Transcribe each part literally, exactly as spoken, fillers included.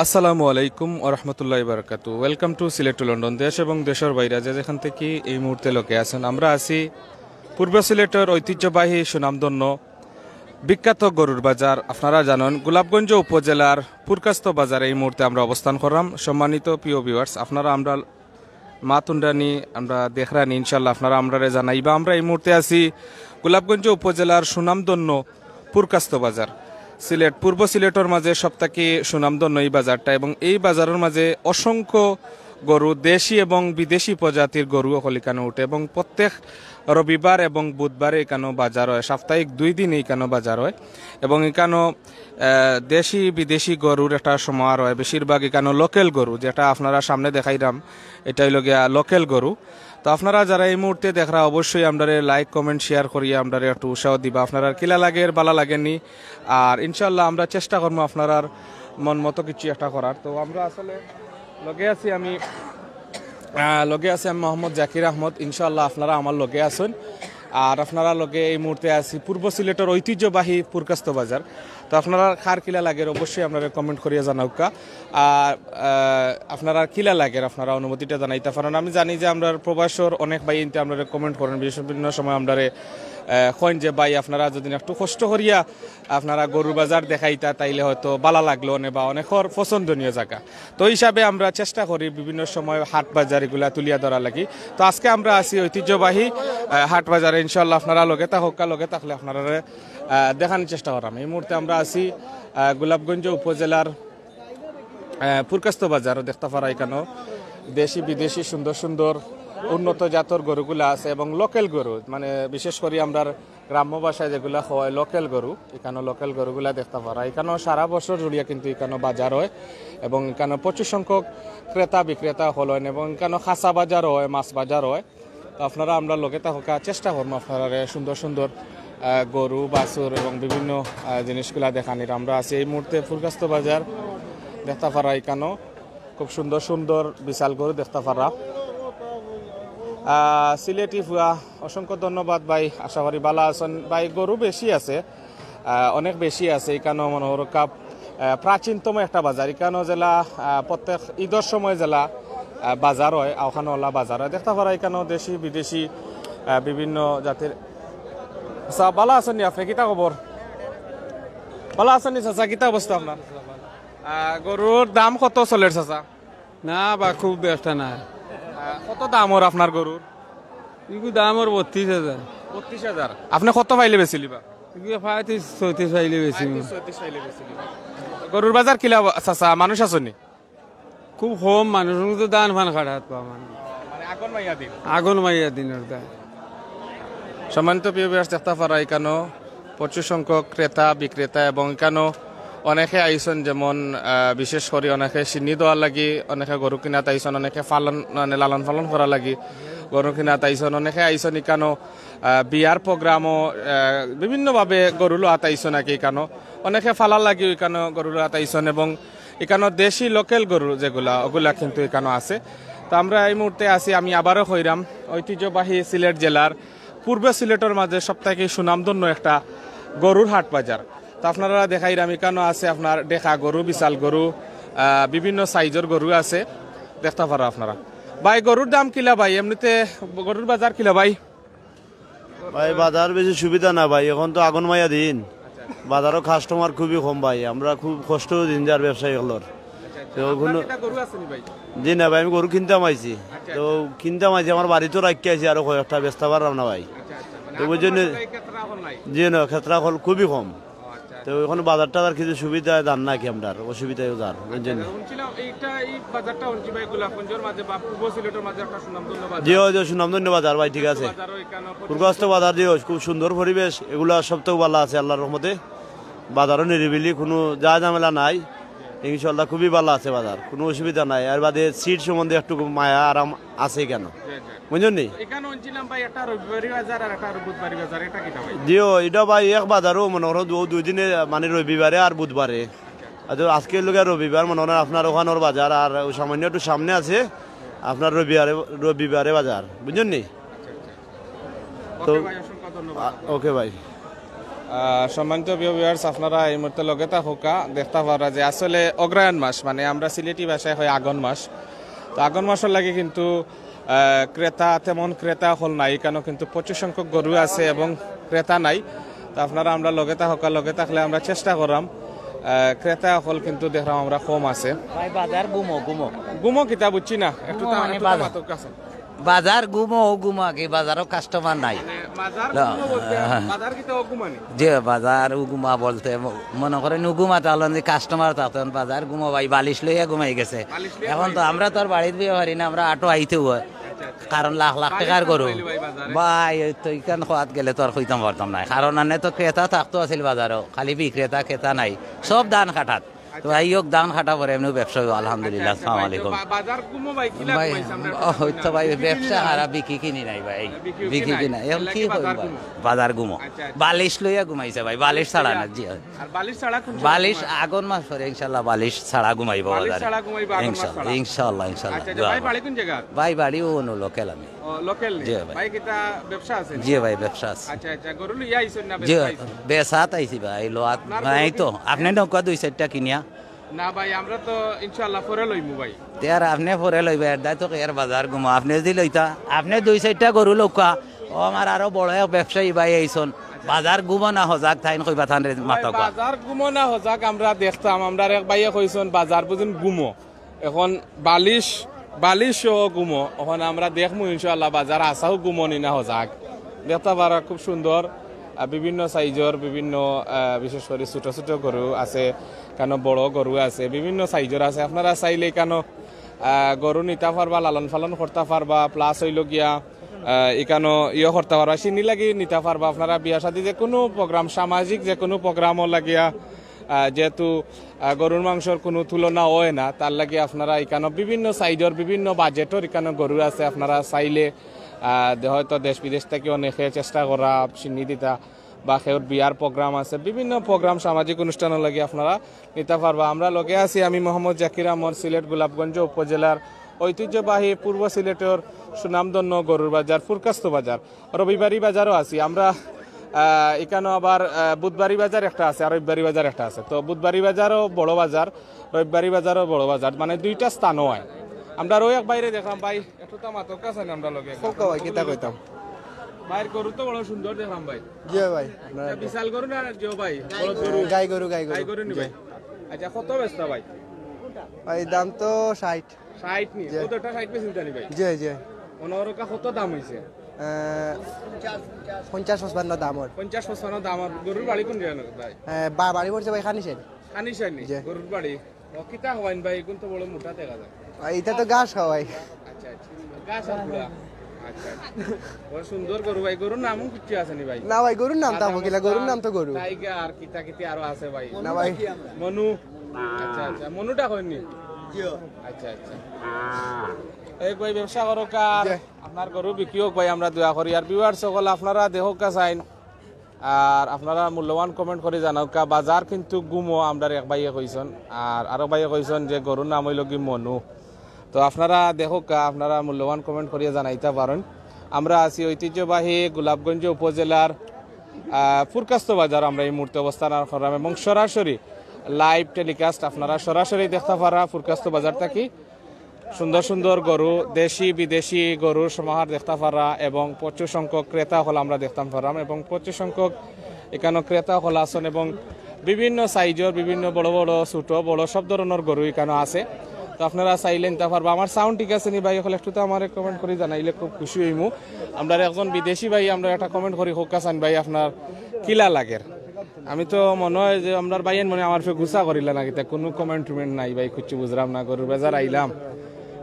আসসালামু আলাইকুম ওয়া রাহমাতুল্লাহি ওয়া বারাকাতুহু। Welcome to Sylhet to London. দেশ এবং দেশের বাইরে যে যেখান থেকে এই মুহূর্তে লগে আছেন, আমরা আছি পূর্ব সিলেটের ঐতিহ্যবাহী সুনামধন্য বিখ্যাত গরুর বাজার। আপনারা জানেন, গোলাপগঞ্জ উপজেলার পুরকাস্ত বাজারে এই মুহূর্তে আমরা অবস্থান করলাম। সম্মানিত প্রিয় ভিউয়ার্স, আপনারা আমরা মাত উন্ডানি আমরা দেখরানি, ইনশাল্লাহ আপনারা আমরারে জানাইবা। আমরা এই মুহূর্তে আছি গোলাপগঞ্জ উপজেলার সুনামধন্য পুরকাস্ত বাজার। সিলেট, পূর্ব সিলেটর মাঝে সব থাকি সুনামধন্য এই বাজারটা, এবং এই বাজারের মাঝে অসংখ্য গরু, দেশি এবং বিদেশি প্রজাতির গরু অকল ইকানো উঠে, এবং প্রত্যেক রবিবার এবং বুধবারে ইকানো বাজার হয়, সাপ্তাহিক দুই দিন ইকানো বাজার হয়। এবং ইকানো আহ, দেশি বিদেশি গরুর একটা সমাহার হয়, বেশিরভাগ ইকানো লোকাল গরু, যেটা আপনারা সামনে দেখাইলাম, এটাই লগিয়া লোকাল গরু। তো আপনারা যারা এই মুহূর্তে দেখরা, অবশ্যই আমরারে লাইক, কমেন্ট, শেয়ার করিয়া আমরারে একটু উৎসাহ দিবা। আপনারার কিলা লাগের, বালা লাগেনি, আর ইনশাল্লাহ আমরা চেষ্টা করবো আপনারার মন মতো কিছু একটা করার। তো আমরা আসলে লগে আছি আমি, আহ, লগে আছি আমি মোহাম্মদ জাকির আহমদ। ইনশাআল্লাহ আপনারা আমার লগে আছেন। আর আপনারা লগে এই মুহূর্তে আছি পূর্ব সিলেটের ঐতিহ্যবাহী পুরকাস্ত বাজার। তো আপনারা কার কিলা লাগের অবশ্যই আপনারা কমেন্ট করিয়া জানাউক্কা। আর, আহ, আপনারা কিলা লাগের আপনারা অনুভূতিটা জানাইতা পারেন। আমি জানি যে আমরার প্রবাসর অনেক ভাই ইনতে আপনারা কমেন্ট করেন, বিভিন্ন সময় আমরারে, আহ, কইন যে ভাই আপনারা যদি একটু কষ্ট করিয়া আপনারা গরুর বাজার দেখাইতা, তাইলে হয়তো বালা লাগলো অনে বা অনেকর পছন্দনীয় জাগা। তো হিসাবে আমরা চেষ্টা করি বিভিন্ন সময় হাট বাজার এগুলা তুলিয়া ধরা লাগি। তো আজকে আমরা আছি ঐতিহ্যবাহী, আহ, হাট বাজারে। ইনশাআল্লাহ আপনারা লগে থাকউক্কা, লগে থাকলে আপনারারে, আহ, দেখানোর চেষ্টা করাম। এই মুহূর্তে আমরা আছি, আহ, গোলাপগঞ্জ উপজেলার, আহ, পুরকাস্ত বাজারও। দেখতা পারা ইকানো দেশি বিদেশি সুন্দর সুন্দর উন্নত জাতর গরুগুলা আছে এবং লোকাল গরু, মানে বিশেষ করি আমরার গ্রাম্য ভাষায় যেগুলা হয় লোকাল গরু, ইকানো লোকাল গরুগুলা দেখতা পারা। ইকানো সারা বছর জুড়িয়া কিন্তু ইকানো বাজার হয় এবং ইকানো প্রচুর সংখ্যক ক্রেতা বিক্রেতা অকল অইন এবং ইকানো খাসা বাজার হয়, মাছ বাজার হয়। তো আপনারা আমরা লগে থাকউক্কা, চেষ্টা করমু আপনারারে সুন্দর সুন্দর, আহ, গরু, বাছুর এবং বিভিন্ন, আহ, জিনিসগুলা দেখানির। আমরা আছি এই মুহূর্তে পুরকাস্ত বাজার, দেখতা পারা ইকানো খুব সুন্দর সুন্দর বিশাল গরু দেখতা পারা। আহ, সিলেটি ফুয়া, অসংখ্য ধন্যবাদ ভাই, আশা করি বালা আছেন। ভাই, গরু বেশি আছে, আহ, অনেক বেশি আছে। ইকানো মনে করউক্কা, আহ, প্রাচীনতম একটা বাজার। ইকানো যেলা, আহ, প্রত্যেক ঈদর সময় যেলা, আহ, বাজার হয়, অখানো অলা বাজার হয়। দেখতা পারা ইকানো দেশি বিদেশি, আহ, বিভিন্ন জাতির। আচ্ছা, বালা আছেন নি আপনি? কিতা খবর? বালা আছেন নি চাচা? কিতা অবস্থা আপনার? আহ, গরুর দাম কত চলের চাচা? না বা, খুব বেচা নাই। আহ, কত দাম ওর আপনার গরুর? ইগু দাম ওর বত্রিশ হাজার। বত্রিশ হাজার। আপনি কত পাইলে বেচিলিবা? ইগু পঁয়ত্রিশ, চৌত্রিশ পাইলে বেচিমু। পঁয়ত্রিশ, চৌত্রিশ পাইলে বেচিলিবা। গরুর বাজার কিলা বা-, চাচা, মানুষ আছনি? খুব কম মানুষ, তো ধান ফান কাটাত পাওয়া মানে। মানে আগুন মাইয়া দিন। আগুন মাইয়া দিন ওর দায়। সম্মানিত প্রিয় ভিউয়ার্স, দেখতা পারা ইকানো প্রচুর সংখ্যক ক্রেতা বিক্রেতা এবং ইকানো অনেকে আইছন, যেমন, আহ, বিশেষ করি অনেকে শিন্নি দেওয়ার লাগি, অনেকে গরু কিনাত আইছন, অনেকে পালন, মানে, লালন পালন করার লাগি, গরু কিনাত আইছন, অনেকে আইছন ইকানো, আহ, বিয়ার প্রোগ্রামও, আহ, বিভিন্নভাবে গরু লওয়াত আইছন নাকি ইকানো, অনেকে ফালার লাগি ইকানো গরু লওয়াত আইছন এবং ইকানো দেশি লোকাল গরু যেগুলা, ওগুলা কিন্তু ইকানো আছে। তো আমরা এই মুহূর্তে আছি, আমি আবারও কইরাম, ঐতিহ্যবাহী সিলেট জেলার পূর্ব সিলেটর মাঝে সব থাকি সুনামধন্য একটা গরুর হাট বাজার। তো আপনারা দেখাইরাম, ইকানো আছে আপনার ডেকা গরু, বিশাল গরু, আহ, বিভিন্ন সাইজর গরু আছে, দেখতা পারা আপনারা। ভাই, গরুর দাম কিলা ভাই? এমনিতে গরুর বাজার কিলা ভাই? ভাই, বাজার বেশি সুবিধা না ভাই, এখন তো আগুন মাইয়া দিন, বাজারও কাস্টমার খুবই কম ভাই, আমরা খুব কষ্ট দিন যার ব্যবসায়ী অকলর। তো আপনার কোনো কিতা গরু আছেনি ভাই? জি না ভাই, আমি গরু কিনতাম আইছি। আচ্ছা, তো আচ্ছা। কিনতাম আইছি, আমার বাড়িত রাখিয়া আইছি, আরো কয়েকটা বেচতা পারলাম না ভাই। আচ্ছা, আচ্ছা। মানে তো ওই এখন জন্য বাজারে ক্ষেত্রা এখন নাই? জি না, ক্ষেত্রা অকল খুবই কম। ও আচ্ছা, তো আচ্ছা। এখন বাজার টাজার কিছু সুবিধা জান না কি আমরার, অসুবিধায় যার, বুঝছেন? আচ্ছা, শুনছিলাম এইটা, এই বাজারটা শুনছি ভাই গোলাপগঞ্জের মাঝে বা পূর্ব সিলেটের মাঝে একটা সুনামধন্য বাজার। জি, ওই যে সুনামধন্য বাজার ভাই, ঠিক আছে। বাজারও এখানে প্রচুর পুরকাস্ত বাজার, জি, ওই খুব সুন্দর পরিবেশ, এগুলা সব তো ভালা আছে আল্লাহর রহমতে। বাজারও নিরিবিলি, কোনো যা ঝামেলা নাই। ইনশাআল্লাহ খুবই ভালা আছে বাজার, কোনো অসুবিধা নাই। আর বাদে সিট সম্বন্ধে একটু মায়া আরাম আছে কেন, জি, জি। বুঝলেন নি? এখানে শুনছিলাম ভাই একটা রবিবারই বাজার আর একটা বুধবারই বাজার, এটা কিতা ভাই? জিও, এটা ভাই এক বাজারও মনে করো দু-, দুই দিনে, মানে রবিবারে আর বুধবারে। আচ্ছা। আর তো আজকে লোকে রবিবার মনে করেন আপনার ওখানোর বাজার, আর ওই সামান্য একটু সামনে আছে আপনার রবিবারে, রবিবারে বাজার, বুঝলেন নি? আচ্ছা, আচ্ছা। তো ওকে ভাই, অসংখ্য ধন্যবাদ। আ-, ওকে ভাই। আহ, সম্মানিত প্রিয় ভিউয়ার্স, আপনারা এই মুহূর্তে লগে থাকুক্কা, দেখতা পাররা যে আসলে অগ্রহায়ণ মাস, মানে আমরা সিলেটি ভাষায় কই আগন মাস। তো আগন মাসর লাগি কিন্তু, আহ, ক্রেতা, তেমন ক্রেতা অকল নাই, ইকানো কিন্তু প্রচুর সংখ্যক গরু আছে এবং ক্রেতা নাই। তো আপনারা আমরা লগে থাকুক্কা, লগে থাকলে আমরা চেষ্টা কররাম, আহ, ক্রেতা অকল কিন্তু দেখরাম আমরা কম আছে। ভাই, বাজার গুমো, গুমো। গুমো কিতা বুঝছি না, একটু গুমো তা-, মানে একটু বাজার। মাতউক্কা। বাজার গুমো, ও গুমা কি, বাজারো কাস্টমার নাই। মানে বাজার না। গুমো বলতে বাজার কিতা ও গুমানি? যে বাজার উগুমা বলতে ম-, মনে করেন উগুমা তাহলে যে কাস্টমার থাকতো, এখন বাজার গুমো ভাই, বালিশ লইয়া ঘুমাই গেছে। বালিশ লইয়া এখন তো ঘুমাই আমরা তো আর বাড়িত বইয়া পারি না, আমরা আটো আইতে হয়। আচ্ছা, আচ্ছা। কারণ লাখ লাখ বালিশ টাকার তো গরু। পাইলে ভাই বাজারে। ভাই, ওই তো ইখান খোয়াত গেলে তো আর কইতাম পারতাম না, কারণ আনে তো ক্রেতা থাকতো আছিল বাজারও, খালি বিক্রেতা ক্রেতা নাই, সব ধান কাটাত। তো ভাই, হোক ধান কাটা পরে এমনিও ব্যবসা হইব, আলহামদুলিল্লাহ। আচ্ছা, আচ্ছা, আসসালামু ভাই, তো আলাইকুম। বা-, বাজার গুমো ভাই, কিলা ভাই, ঘুমাইছে? আমরা ও, একটু ওই তো ভাই, না। ব্যবসা হারা বিক্রি কিনি নাই ভাই, আচ্ছা, বিক্রি বিক্রি কিনা? নাই। এখন এর লাগি কি বাজার করব? গুমো। বাজার গুমো। আচ্ছা, আচ্ছা। বালিশ লইয়া ঘুমাইছে ভাই, বালিশ ছাড়া না, জি। আর বালিশ ছাড়া কোন সময় বালিশ ঘুমায়? আগন মাস পরে ইনশাআল্লাহ বালিশ ছাড়া ঘুমাইবো বালিশ বাজারে। ছাড়া ঘুমাইবো আগন মাস ইনশাআল্লাহ, ছাড়া। ইনশাআল্লাহ, ইনশাআল্লাহ। আচ্ছা, আচ্ছা, দোয়া ভাই, করো। বাড়ি কোন জায়গা? ভাই, বাড়ি ও অনু লোকাল আমি। ও, লোকাল নি? জি ভাই। ভাই, কিতা ব্যবসা আছে নি? জি ভাই, ব্যবসা আছে। আচ্ছা, আচ্ছা, গরু লইয়া আইছন না জি, বেচা আইছন? বেচাত আইছি ভাই, লোয়াত আপনার নাই গরু তো। কি আপনি নৌকা দুই চারটা কিনিয়া? না ভাই, আমরা তো ইনশাআল্লাহ পরে লইমু ভাই। তে আর আপনি পরে লইবা, এর দায় তো এর বাজার গুমো। আপনি যদি লইতা, আপনি দুই চারটা গরু লউক্কা, ও আমার আরো বড় এক ব্যবসায়ী ভাই আইছন। বাজার গুমো না হজাক, তাইন কইবা তানরে ভাই, মাতউক্কা। বাজার গুমো না হজাক, আমরা দেখতাম, আমরার এক ভাইয়ে কইছন বাজার বুঝুন গুমো। এখন বালিশ, বালিশ সহ গুমো। এখন আমরা দেখমু ইনশাআল্লাহ বাজার আসাও গুমো নি না হজাক। দেখতা পাররা খুব সুন্দর, আহ, বিভিন্ন সাইজর, বিভিন্ন, আহ, বিশেষ করি ছোট ছোট গরু আছে, ইকানো বড় গরু আছে, বিভিন্ন সাইজর আছে। আপনারা চাইলে ইকানো, আহ, গরু নিতা পারবা, লালন পালন করতা পারবা, plus অইলো গিয়া, আহ, ইকানো ইয়ে করতা পারবা, শিন্নি লাগি নিতা পারবা। আপনারা বিয়া শাদী যে কোনো program, সামাজিক যে কোনো programও লাগিয়া, আহ, যেহেতু, আহ, গরুর মাংসর কোনো তুলনা হয় না, তার লাগি আপনারা ইকানো বিভিন্ন সাইজর, বিভিন্ন বাজেটর ইকানো গরু আছে। আপনারা চাইলে, আহ, দে-, হয়তো দেশ বিদেশ থাকি অনেকে চেষ্টা কররা শিন্নি দিতা, বা কেউর বিয়ার program আছে, বিভিন্ন program, সামাজিক অনুষ্ঠানর লাগি আপনারা নিতা পারবা। আমরা লগে আছি, আমি মোহাম্মদ জাকির আহমদ, সিলেট গোলাপগঞ্জ উপজেলার ঐতিহ্যবাহী পূর্ব সিলেটর সুনামধন্য গরুর বাজার, ফুরকাস্ত বাজার, রবিবারি বাজারও আছি আমরা। আহ, ইকানো আবার, আহ, বুধবারি বাজার একটা আছে আর রবিবারি বাজার একটা আছে। তো বুধবারি বাজারও বড় বাজার, রবিবারি বাজারও বড় বাজার, মানে দুইটা স্থানও হয়। আমরা আরো এক ভাইরে দেখলাম, ভাই, একটু তা মাতউক্কা চাইন আমরা লগে। কউক্কা ভাই, কিতা কইতাম? ভাইর গরু তো বড় সুন্দর দেখলাম ভাই। জি ভাই। এটা বিশাল গরু না, জি ভাই? বলদ গরু? গাই গরু, গাই গরু। গাই গরু নি জি। ভাই? আচ্ছা, কত বেচতা ভাই? ভাই, দাম তো ষাইট। ষাইট নি? জি। কত একটা ষাইট বেচছইন নি ভাই? জি, জি। অনরকা কত দাম হইছে? আহ, পঞ্চাশ পঁচপান্ন দাম ওর। পঞ্চাশ পঁচপান্ন দাম ওর। গরুর বাড়ি কোন জায়গা ভাই? আহ, বা-, বাড়ি পড়ছে ভাই খানিশাইর। খানিশাইর নি? জি। গরুর বাড়ি? ও, কিতা খাওয়াইন ভাই? ইগুন তো বড় মোটা দেখা যায়। আহ, ইটা তো ঘাস খাওয়াই। আচ্ছা, আচ্ছা। ঘাস আর গুড়া। আচ্ছা, আচ্ছা। বড় সুন্দর গরু ভাই। গরুর নামও কিচ্ছু আছে নি ভাই? না ভাই, গরুর নাম তো আদা কিলা, গরুর মশলা, নাম তো গরু। টাইগার, কিতা কিতি আরো আছে ভাই। না ভাই। মনু। আচ্ছা, আচ্ছা। মনুটা কইন নি? আচ্ছা, আচ্ছা। এক ভাই ব্যবসা করউক্কা, জি। আপনার গরু বিক্রি হোক ভাই, আমরা দোয়া করি। আর viewers সকল আপনারা দেখউক্কা চাইন। আর আপনারা মূল্যবান comment করি জানাউক্কা, বাজার কিন্তু গুমো, আমরার এক ভাইয়ে কইছন। আর আরো ভাইয়ে কইছন যে গরুর নাম অইলো গি মনু। তো আপনারা দেখউক্কা, আপনারা মূল্যবান comment করিয়া জানাইতা পারইন। আমরা আছি ঐতিহ্যবাহী গোলাপগঞ্জ উপজেলার, আহ, ফুরকাস্ত বাজার। আমরা এই মুহূর্তে অবস্থান কররাম এবং সরাসরি live telecast আপনারা সরাসরি দেখতা পাররা ফুরকাস্ত বাজার থাকি। সুন্দর সুন্দর গরু, দেশি বিদেশি গরুর সমাহার দেখতা পাররা এবং প্রচুর সংখ্যক ক্রেতা অকল আমরা দেখতাম পাররাম এবং প্রচুর সংখ্যক ইকানো ক্রেতা অকল আছন এবং বিভিন্ন সাইজর, বিভিন্ন বড় বড়, ছোট বড় সব ধরনর গরু ইকানো আছে। তো আপনারা চাইলে নিতা পারবা। আমার sound ঠিক আছে নি ভাই? অকল একটু তো আমারে comment করি জানাইলে খুব খুশি অইমু। আমরার একজন বিদেশি ভাই, আমরা একটা comment করি কউক্কা চাইন ভাই, আপনার কিলা লাগের? আমি তো মনে হয় যে আমরার ভাইয়াইন মনে হয় আমার ফে গুসা করিলা না কিতা, কোনো comment টমেন্ট নাই ভাই, কিচ্ছু বুঝরাম না। গরুর বাজার আইলাম,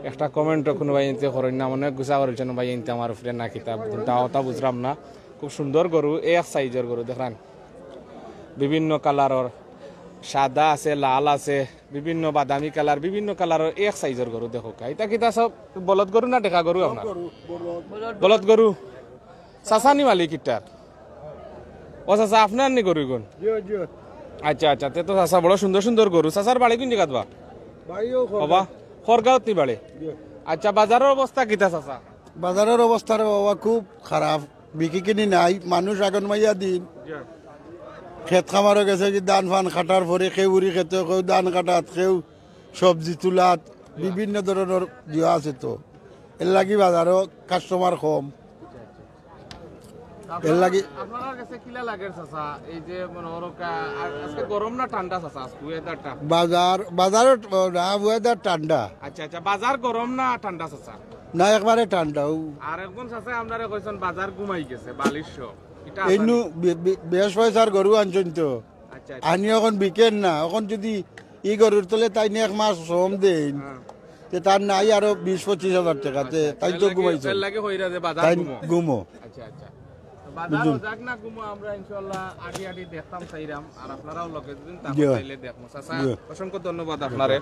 একটা comment ও কোনো ভাইয়াইন্তে করইন না, মনে হয় গুসা করিলছন ভাইয়াইন্তে আমার উপরে না কিতা, তাও তা বুঝরাম না। খুব সুন্দর গরু, এক সাইজর গরু দেখরাম, বিভিন্ন কালারর, সাদা আছে, লাল আছে, বিভিন্ন বাদামি কালার, বিভিন্ন কালারর এক সাইজর গরু দেখউক্কা। ইটা কিতা সব বলদ গরু না টেকা গরু আপনার? বলদ গরু। চাচা নি মালিক ইটার? ও চাচা, আপনার নি গরু ইগুন? জি, জি। আচ্ছা, আচ্ছা, তে তো চাচা বড় সুন্দর সুন্দর গরু। চাচার বাড়ি কোন জাগাত বা? বাড়িও খড়গাঁও। বাবা, খড়গাঁওত নি বাড়ি? জি। আচ্ছা, বাজারর অবস্থা কিতা চাচা? বাজারর অবস্থা রে বাবা খুব খারাপ, বিকি কিনি নাই, মানুষ আগন মাইয়া দিন। জি। খেত খামারো গেছে কি ধান ফান কাটার পরে কেউ উরি খেতো, কেউ ধান কাটাত, কেউ সবজি তুলাত, বিভিন্ন ধরনর দিয়া আছে তো। এর লাগি বাজারো কাস্টমার কম। এর লাগি আপনার কাছে কিলা লাগের চাচা? এই যে মনে করো কা-, আ-, আজকে গরম না ঠান্ডা চাচা, আজকে ওয়েদারটা? বাজার, বাজারও ট-, না, ওয়েদার ঠান্ডা। আচ্ছা, আচ্ছা, বাজার গরম না ঠান্ডা চাচা? না, একবারে ঠান্ডা। ও আর একজন চাচা আপনারে কইছেন বাজার ঘুমাই গেছে, বালিশ সহ। এটা এই নু আসলে বে-, বে-, বেশ পয়সার গরু আনছেন তো। আচ্ছা, আচ্ছা। আনি এখন বিকেন না, এখন যদি ই গরুর তলে তাইন এক মাস শ্রম দেইন, হ্যাঁ। তে তার নাই আরো বিশ পঁচিশ হাজার টাকা, তে আচ্ছা, আচ্ছা। তাই তো এর লাগি, ঘুমাইছে। এর লাগি কইরা যে বাজার তাই ঘুমো। ঘুমো। আচ্ছা, আচ্ছা। তো বাজারও বুঝুন। যাক না ঘুমো, আমরা ইনশাআল্লাহ আটি আটি দেখতাম চাইরাম, আর আপনারাও লগে যদি জি। তাকইন তাইলে দেখমু। চাচা, জি। অসংখ্য ধন্যবাদ আপনারে,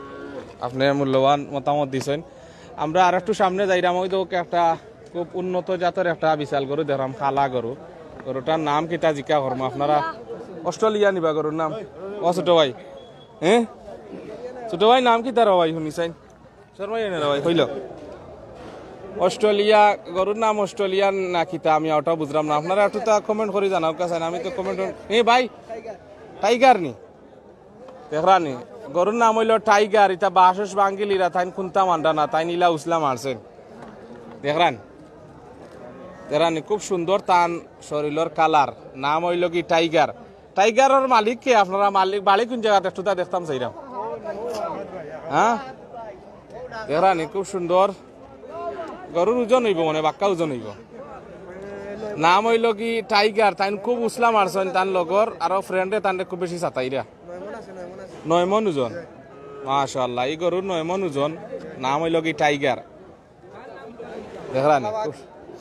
আপনি মূল্যবান মতামত দিছেন। আমরা আর একটু সামনে যাইরাম, ওই তো একটা খুব উন্নত জাতর একটা বিশাল গরু দেখলাম, কালা গরু। গরুটার নাম কিতা জিকা করমু আপনারা? অস্ট্রেলিয়া নিবা গরুর নাম? ও ছোট ভাই, হ্যাঁ, ছোট ভাই, নাম কিতা রে ভাই? শুনি চাইন, শর্মাই না রে ভাই, কইল অস্ট্রেলিয়া, গরুর নাম অস্ট্রেলিয়ান না কিতা, আমি ওটাও বুঝলাম না। আপনারা একটু তা কমেন্ট করি জানাও কা চাইন, আমি তো কমেন্ট, এ ভাই, টাইগার নি? দেখরানি, গরুর নাম অইলো টাইগার। ইতা বাসস বাঙ্গিলিরা, তাইন কুন্তা মান্ডা না, তাইন ইলা উসলা মারছেন। দেখরানি, দেখরানি, খুব সুন্দর তান শরীলর কালার। নাম অইলো কি টাইগার। টাইগারর মালিক কে? আপনারা মালিক, বাড়ি কুন জাগাত? একটু তা দেখতাম চাইরাম। হ্যাঁ, দেখরানি, খুব সুন্দর। গরুর ওজন অইবো, মানে, বাক্কা ওজন অইবো। নাম অইলো কি টাইগার। তাইন খুব উসলা মারছেন, তান লগর আরো ফ্রেন্ডে তানরে খুব বেশি সাতাইরা। নয় মন ওজন। মাশাআল্লাহ, এই গরুর নয় মন ওজন। নাম অইলো কি টাইগার। দেখরানি, কালাবাগ।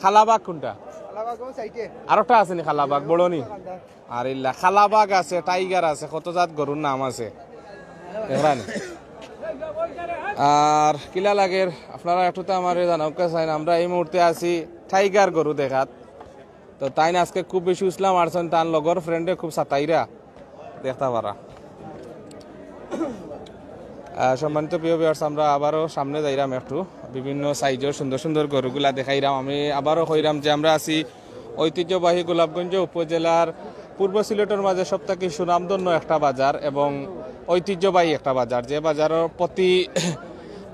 কালাবাগ কোনটা? কালাবাগ ও সাইডে। আরোটা আছে নি কালাবাগ, বড় নি? আর ইল্লা কালাবাগ আছে, টাইগার আছে, কত জাত গরুর নাম আছে। দেখরানি। আর কিলা লাগের, আপনারা একটু তো আমারে জানাউক্কা চাইন। আমরা এই মুহূর্তে আছি টাইগার গরু দেখাত। তো তাইন আজকে খুব বেশি উসলা মারছেন, তান লগর ফ্রেন্ডে খুব সাতাইরা। দেখতা পারা। আহ, সম্মানিত প্রিয় ভিউয়ার্স, আমরা আবারও সামনে যাইরাম একটু, বিভিন্ন সাইজর সুন্দর সুন্দর গরুগুলা দেখাইরাম। আমি আবারও কইরাম যে আমরা আছি ঐতিহ্যবাহী গোলাপগঞ্জ উপজেলার পূর্ব সিলেটর মাঝে সব থাকি সুনামধন্য একটা বাজার এবং ঐতিহ্যবাহী একটা বাজার, যে বাজারর প্রতি,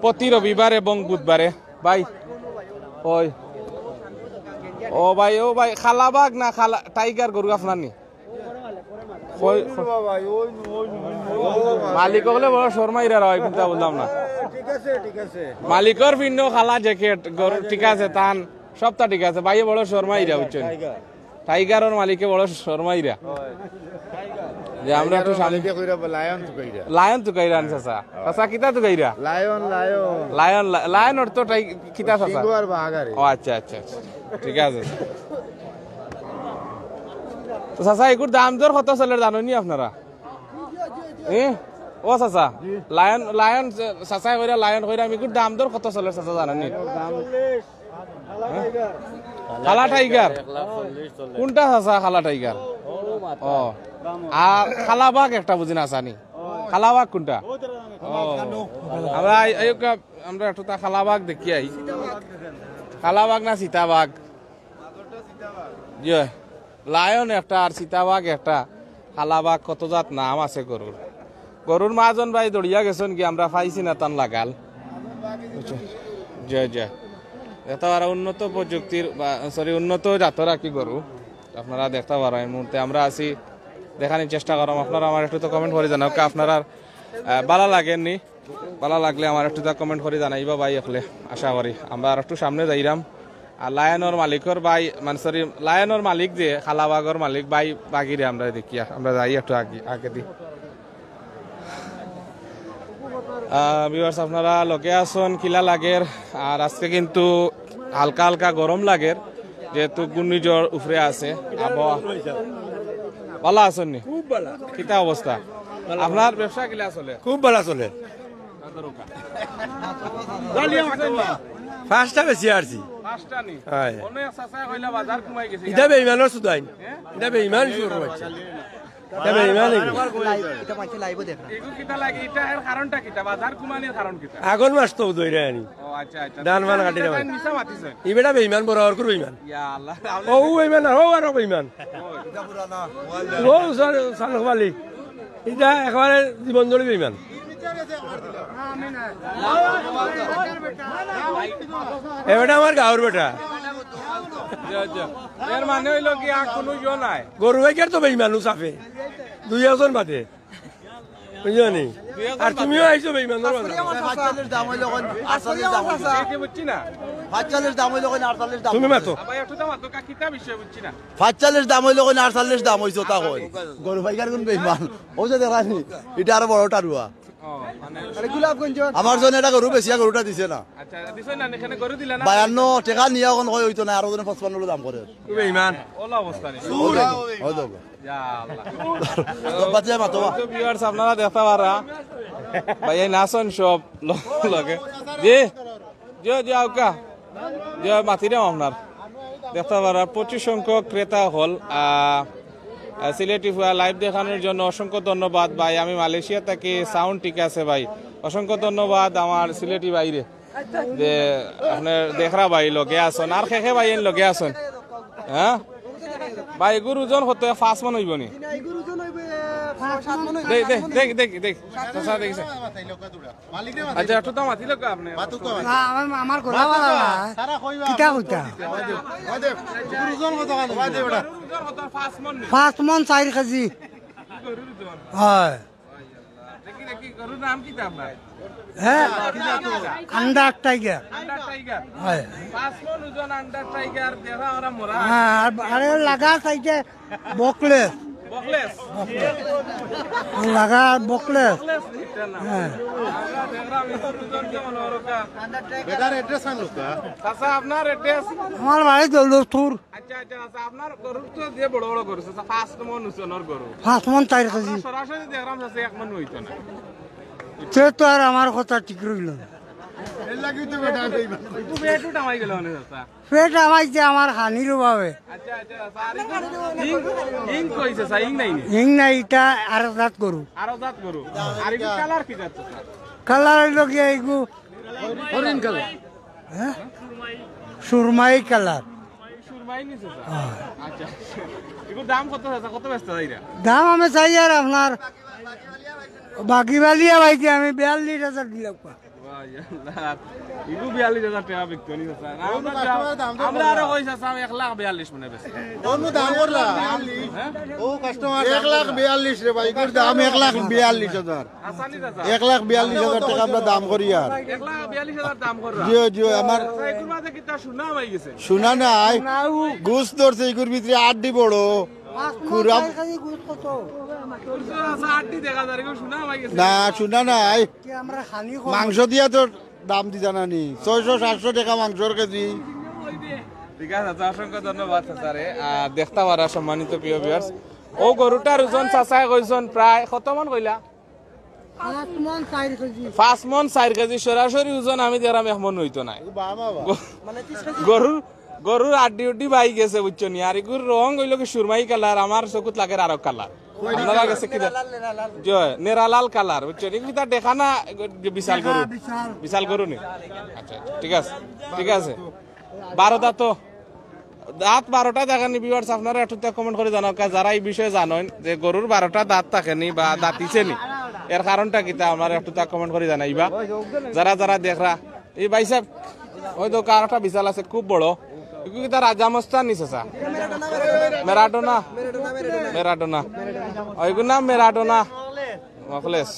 প্রতি রবিবার এবং বুধবারে, ভাই, ওই, ও ভাই, ও ভাই, কালাবাগ না কালা, টাইগার গরু আপনার নি? কই, কই? মালিক অকলে বড় শর্মাইরা রে ভাই, কুন্তা বুঝলাম না। ঠিক আছে, ঠিক আছে। মালিকর পিন্ডো কালা জ্যাকেট, গরু ঠিক আছে, তান সবটা ঠিক আছে, ভাইয়ে বড় শর্মাইরা, বুঝছেন? টাইগারর মালিকে বড় শর্মাইরা। যে আমরা একটু সামনে মালিকে কইরা লায়ন তুকাইরা। লায়ন তুকাইরা আনছে চাচা। চাচা, কিতা তুকাইরা? Lion, lion. লায়ন, লা-, লায়ন অর্থ টাই-, কিতা চাচা? সিংহ আর বাঘ আরে। ও আচ্ছা, আচ্ছা, আচ্ছা। ঠিক আছে। তো চাচা, এগুর দাম দর কত চলের জানইন নি আপনারা? এ? ও চাচা, লায়ন, লায়ন, চাচায় কইরা লায়ন কইরা, আমি এগুর দাম দর কত চলের চাচা জানইন নি? হ্যাঁ? কালা টাইগার? কুনটা চাচা কালা টাইগার? ও। আর কালাবাগ একটা বুঝি না চানি। কালাবাগ কুনটা? ও। আমরা এই, এই কা-, আমরা একটু তা কালাবাগ দেখি আই। কালাবাগ না চিতাবাগ? জি অয়। লায়ন একটা আর চিতাবাঘ একটা, কালাবাঘ, কত জাত নাম আছে গরুর। গরুর মাজন ভাই দৌড়িয়া গেছইন গি, আমরা পাইছি না তান লাগাল। বুঝছো? জি, জি। দেখতা পারা উন্নত প্রযুক্তির বা, সরি, উন্নত জাতর আর কি গরু। আপনারা দেখতা পারা এই মুহূর্তে আমরা আছি, দেখানির চেষ্টা করলাম। আপনারা আমার একটু তো কমেন্ট করি জানাও, কে আপনারা, আহ, ভালা লাগের নি? ভালা লাগলে আমার একটু তা কমেন্ট করি জানাইবা ভাই অকলে, আশা করি। আমরা আর একটু সামনে যাইরাম। আর লায়নর মালিকর ভাই, মানে, সরি, লায়নর মালিক যে, কালাবাঘর মালিক ভাই, বাগিরে আমরা দেখিয়া, আমরা যাই একটু আগে, আগেদি। আহ, ভিউয়ার্স, আপনারা লগে আছইন, কিলা লাগের? আর আজকে কিন্তু হালকা হালকা গরম লাগের, যেহেতু ঘূর্ণিঝড় উপরে আছে, আবহাওয়া। ভালা আছইন নি? খুব ভালা। কিতা অবস্থা? আপনার ব্যবসা কিলা চলে? খুব ভালা চলে। পাঁচটা বেশি আরছি। পাঁচটা নি? অয়। অনেক চাচায় কইলা বাজার কমাই গেছে। ইটা বেইমানর সুদাইন। হ্যাঁ? ইটা বেইমান শুরু করছে। ইটা বেইমান এগুলো। লাইভ, ইটা মানছে লাইভও দেখ না। এগু কিতা লাগে? ইটা এর কারণটা কিতা? বাজার কমানির কারণ কিতা? আগর মাস তো ধরে আনি। ও, আচ্ছা, আচ্ছা। ধান ফান কাটি না ভাই। মিছা মাতিছে। ই বেটা বেইমান, বড় অর্কুর বেইমান। ইয়া আল্লাহ। ও বেইমান না, ও আরো বেইমান। ও সাল-, সালক আলী। ইটা একেবারে জীবন জড়ি বেইমান। এ বেটা আমার গাঁওর বেটা। আচ্ছা, আচ্ছা। এর মানে অইলো কি আর কোনো ইয়ে নাই? গরু বাইকার তো বেইমান, ও সাফে। দুই একজন বাদে। বুঝছো নি? আর তুমিও আইছো বেইমান, ধরো না। পাঁচচল্লিশ দাম অইলো কইন, আটচল্লিশ দাম অইলো। এই যে বুঝছি না। পাঁচচল্লিশ দাম অইলো কইন, আটচল্লিশ দাম তুমি অইলো। মাতো। আবার একটু দাম মাতো, কা-, কিতা বিষয় বুঝছি না। পাঁচচল্লিশ দাম অইলো কইন, আটচল্লিশ দাম অইছে, তা কই। গরু বাইকার কোন বেইমান? ও যে দেখা নি, ইটা আরো বড় টারুয়া। ও, মানে আরে গোলাপগঞ্জ। আমার জন্য এটা গরু বেশি, গরুটা দিছে না। আচ্ছা, দিছে না, এখানে গরু দিলা না? বায়ান্ন টাকা নিয়া অখন কয় অইতো না, আরো জনে পঁচপান্ন দাম করে। বেইমান। ওলা অবস্থা নেই। সুর। হয় তো। ইয়া আল্লাহ। তো বাচ্চা মাতো বা। তো viewers, আপনারা দেখতা পাররা। ভাই, এই নাচন সব ল-, লগে। জি। জি, জি, আউক্কা। জি, মাতিরাম আপনার। দেখতা পাররা, প্রচুর সংখ্যক ক্রেতা অকল, আহ, আহ, সিলেটি ফুয়া live দেখানোর জন্য অসংখ্য ধন্যবাদ ভাই। আমি মালয়েশিয়া থাকি, sound ঠিক আছে ভাই। অসংখ্য ধন্যবাদ আমার সিলেটি ভাইরে। যে আপনার দেখরা ভাই লগে আছইন, আর কে কে ভাইয়াইন লগে আছইন? হ্যাঁ? ভাই, ইগুর ওজন কত? পাঁচ মণ অইবো নি? দেখ, দেখ, দেখ, দেখ, দেখ। চাচা, দেখিছে? আচ্ছা, একটু দাম আতিল আপনি। না, আমার, আমার গলা ভালা না। কিতা কইতা? ওজন কত? পাঁচ মণ নি? পাঁচ মণ চাইর কেজি। হয়। দেখি, দেখি, গরুর নাম কিতা আপনার? হ্যাঁ? Under tiger. Under tiger. হয়। পাঁচ মণ ওজন আন্ডার টাইগার, দেখা ওরা মরা। হ্যাঁ, আর, আরে লাগা চাইতে বকলেস। বকলেস? লাগা বকলেস। বকলেস নি ইটার নাম। হ্যাঁ। আমরা দেখলাম, ইগুর ওজন কেমন ওরকম? বেটার address আনলো কা? চাচা, আপনার address? আমার বাড়ি দৌলতপুর। আচ্ছা, আচ্ছা, আচ্ছা, আপনার গরুর তো যে বড় বড় গরু, চাচা, পাঁচ মণ ওজনর গরু। পাঁচ মণ চাইর কেজি। আমরা সরাসরি দেখলাম, চাচা, এক মণ অইতো না। তে তো আর আমার কথা ঠিক রইল না। এর লাগি তো বেটা বেইমান। একটু পেট উঠামাই গেল মানে, চাচা। পেট আমাইছে আমার খানির অভাবে। আচ্ছা, আচ্ছা, চাচা, আর ইগু হিং, হিং কইছে, চাচা, হিং নাই নি? হিং নাই, ইটা আরো জাত গরু। আরো জাত গরু। আর ইগু কালার কি জাত, চাচা? কালার অইলো গিয়া ইগু হরিণ কালার। হ্যাঁ? সুরমাই কালার। সুরমাই নিছে, স্যার? হ্যাঁ। আচ্ছা, আচ্ছা। এগুর দাম কত, চাচা? কত বেচতা চাইরা? দাম আমি চাইয়ার আপনার বাগিবালিয়া ভাইতে আমি বিয়াল্লিশ হাজার দিলাম। ওয়া আল্লাহ। এগু বিয়াল্লিশ হাজার টেকা বিকতো নি, চাচা? না, আমরা, আমরা আরো কইছি, চাচা, আমি এক লাখ বিয়াল্লিশ মনে বেচি। অন্য দাম করলা? হ্যাঁ? ও কাস্টমার এক লাখ বিয়াল্লিশ রে ভাই, এগুর দাম এক লাখ বিয়াল্লিশ হাজার। এক লাখ বিয়াল্লিশ হাজার টেকা আমরা দাম করি আর। এক লাখ বিয়াল্লিশ হাজার দাম কররা। জি, জি, আমার চাচা, এগুর মাঝে কিতা সোনা হয়ে গেছে? সোনা নাই, গুছ ধরছে, এগুর ভিতরে আড্ডি বড়। খুরাম। আচ্ছা, আড্ডি দেখা যায়, এগুর সোনা হয়ে গেছে। না, সোনা নাই। মাংস দিয়া তো দাম দিতা না নি, ছয়শো সাতশো টেকা মাংসর কেজি। ঠিক আছে, আচ্ছা, অসংখ্য ধন্যবাদ, চাচারে। আহ, দেখতা পাররা সম্মানিত প্রিয় viewers, ও গরুটার ওজন চাচায় কইছইন প্রায় কত মণ কইলা? পাঁচ মণ চাইর কেজি। পাঁচ মণ চাইর কেজি, সরাসরি ওজন আমি দেখলাম এক মণ অইতো নায়। গ-, গরুর, গরুর আড্ডি উড্ডি বাই গেছে, বুঝছো নি? আর এগুর রং অইলো কি সুরমাই কালার, আমার চকুত লাগের আরক কালার। আপনারা গেছে কি দে-, জি, নেরালাল কালার, বুঝছো নি? এগুর কিতা দেখা না, বিশাল গরু। বিশাল। বিশাল গরু নি? আচ্ছা, ঠিক আছে, ঠিক আছে। বারো দাঁত তো। দাঁত বারোটা দেখেনি, viewers, আপনারা একটু তা comment করি জানাউক্কা, যারা এই বিষয়ে জানইন যে গরুর বারোটা দাঁত থাকে নি বা দাঁতিছে নি, এর কারণটা কিতা, আপনারা একটু তা comment করি জানাইবা। যারা যারা দেখরা, এই ভাই সাহেব, ওই তো কার একটা বিশাল আছে, খুব বড়। এগু কিতা রাজা মস্তান নি চাচা? ম্যারাডোনা? ম্যারাডোনা। ওইগুর নাম ম্যারাডোনা। মখলেস।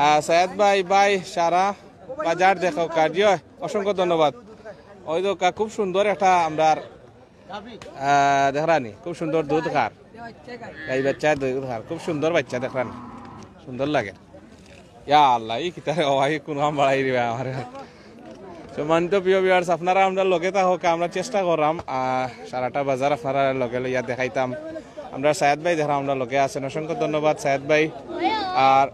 আহ, সায়েদ ভাই, ভাই, সারা বাজার দেখাউক্কা। জি অয়, অসংখ্য ধন্যবাদ। ওই তো কা-, খুব সুন্দর একটা আমরার, আহ, দেখরানি, খুব সুন্দর দুধ খার। এই বাচ্চা দুধ খার, খুব সুন্দর বাচ্চা দেখরানি, সুন্দর লাগে। ইয়া আল্লাহ, ই কিতারে বাবা, ই কোন কাম বাড়াই দিবা আমারে। সম্মানিত প্রিয় viewers, আপনারা আমরার লগে থাকউক্কা, আমরা চেষ্টা কররাম, আহ, সারাটা বাজার আপনারার লগে লইয়া দেখাইতাম। আমরার সায়েদ ভাই দেখরাম আমরার লগে আছইন, অসংখ্য ধন্যবাদ সায়েদ ভাই। আর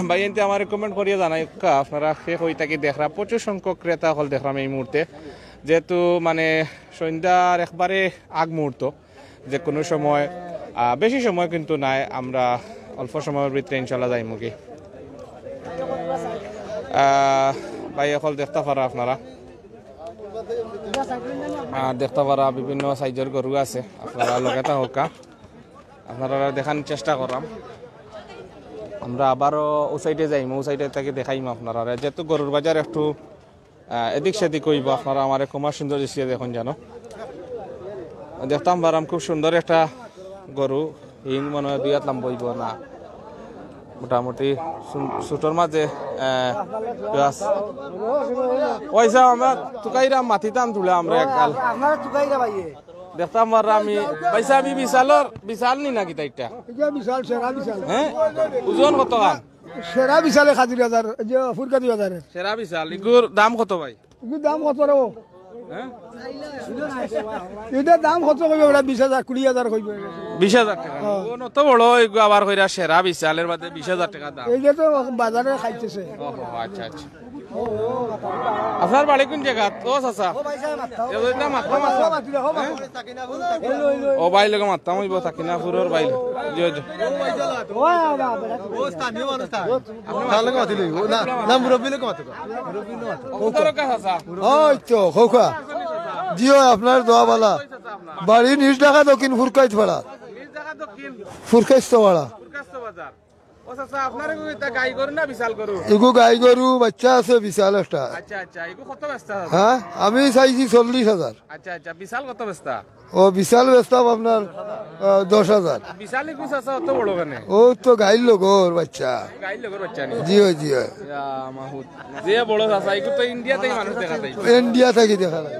ভাইয়াইন্তে আমারে comment করিয়া জানাউক্কা, আপনারা কে কই থাকি দেখরা, প্রচুর সংখ্যক ক্রেতা অকল দেখরাম এই মুহূর্তে, যেহেতু মানে সন্ধ্যার একবারে আগ মুহূর্ত, যে কোনো সময়, আহ, বেশি সময় কিন্তু নাই, আমরা অল্প সময়র ভিতরে ইনশাল্লাহ যাইমুগি। আহ, ভাই অকল দেখতা পারা আপনারা। আর দেখতা পারা বিভিন্ন সাইজর গরু আছে, আপনারা লগে থাকউক্কা, আপনারারে দেখানির চেষ্টা কররাম। আমরা আবারও অউ সাইডে যাইমু, অউ সাইডে থাকি দেখাইমু আপনারারে। যেহেতু গরুর বাজার একটু, আহ, এদিক সেদিক অইবো, আপনারা আমারে ক্ষমাসুন্দর দৃষ্টিতে দেখইন জানো। দেখতাম পারাম খুব সুন্দর একটা গরু, হিং মনে হয় দুই আত লম্বা অইবো না, মোটামুটি সু-, ছোটর মাঝে, আহ, ইয়া আছে। পয়সা আমরা তুকাইরা মাতিতাম তুলে আমরা এককাল। আপনারা তুকাইরা ভাইয়ে। দেখতাম পাররা আমি, পয়সা আমি বিশালর, বিশাল নি না কিতা ইটা? ইটা বিশাল, সেরা বিশাল। হ্যাঁ? ওজন কত খান? সেরা বিশালে খাদির হাজার, যে ফুরকাতি বাজারে। সেরা বিশাল, ইগুর দাম কত ভাই? ইগুর দাম কত রে? হ্যাঁ? ইটার দাম কত কইবে ওরা? বিশ হাজার, কুড়ি হাজার কইবে। বিশ হাজার টাকা? হ্যাঁ। ও নত বড়, ইগু আবার কইরা সেরা বিশালের বাদে বিশ হাজার টাকা দাম। এই যে তো বাজারে খাইতেছে। ওহো, আচ্ছা, আচ্ছা। আপনার বাড়ি কোন জায়গা? ও চাচা। এ ওই না, মাততাম আছে। ও ভাই লগে মাততাম অইবো, থাকিনাপুরর ভাই। জি, জি। তার লগে মাতিলে অইবো। না, না, মুরব্বী লগে মাতো। কোন তরকা চাচা? ওই তো, খোকা। জি অয়, আপনার দোয়া বালা। বাড়ি নিজ ঢাকা দক্ষিণ ফুরকাইত পাড়া। নিজ ঢাকা দক্ষিণ। ফুরকাইত পাড়া। ফুরকাইত বাজার। ও চাচা, আপনার ইগু ইতা গাই গরু না বিশাল গরু? ইগু গাই গরু, বাচ্চা আছে বিশাল একটা। আচ্ছা, আচ্ছা, ইগু কত বেচতা চাচা? হ্যাঁ, আমি চাইছি চল্লিশ হাজার। আচ্ছা, আচ্ছা, বিশাল কত বেচতা? ও বিশাল বেচতাম আপনার, আহ, দশ হাজার। বিশাল ইগু চাচা অত বড় কেনে? ও তো গাইর লগর বাচ্চা। গাইর লগর বাচ্চা নি? জি অয়, জি অয়। ইয়া মাহুত। যে বড় চাচা, ইগু তো ইন্ডিয়া থাকি মানুষ দেখা যায়। ইন্ডিয়া থাকি দেখা যায়।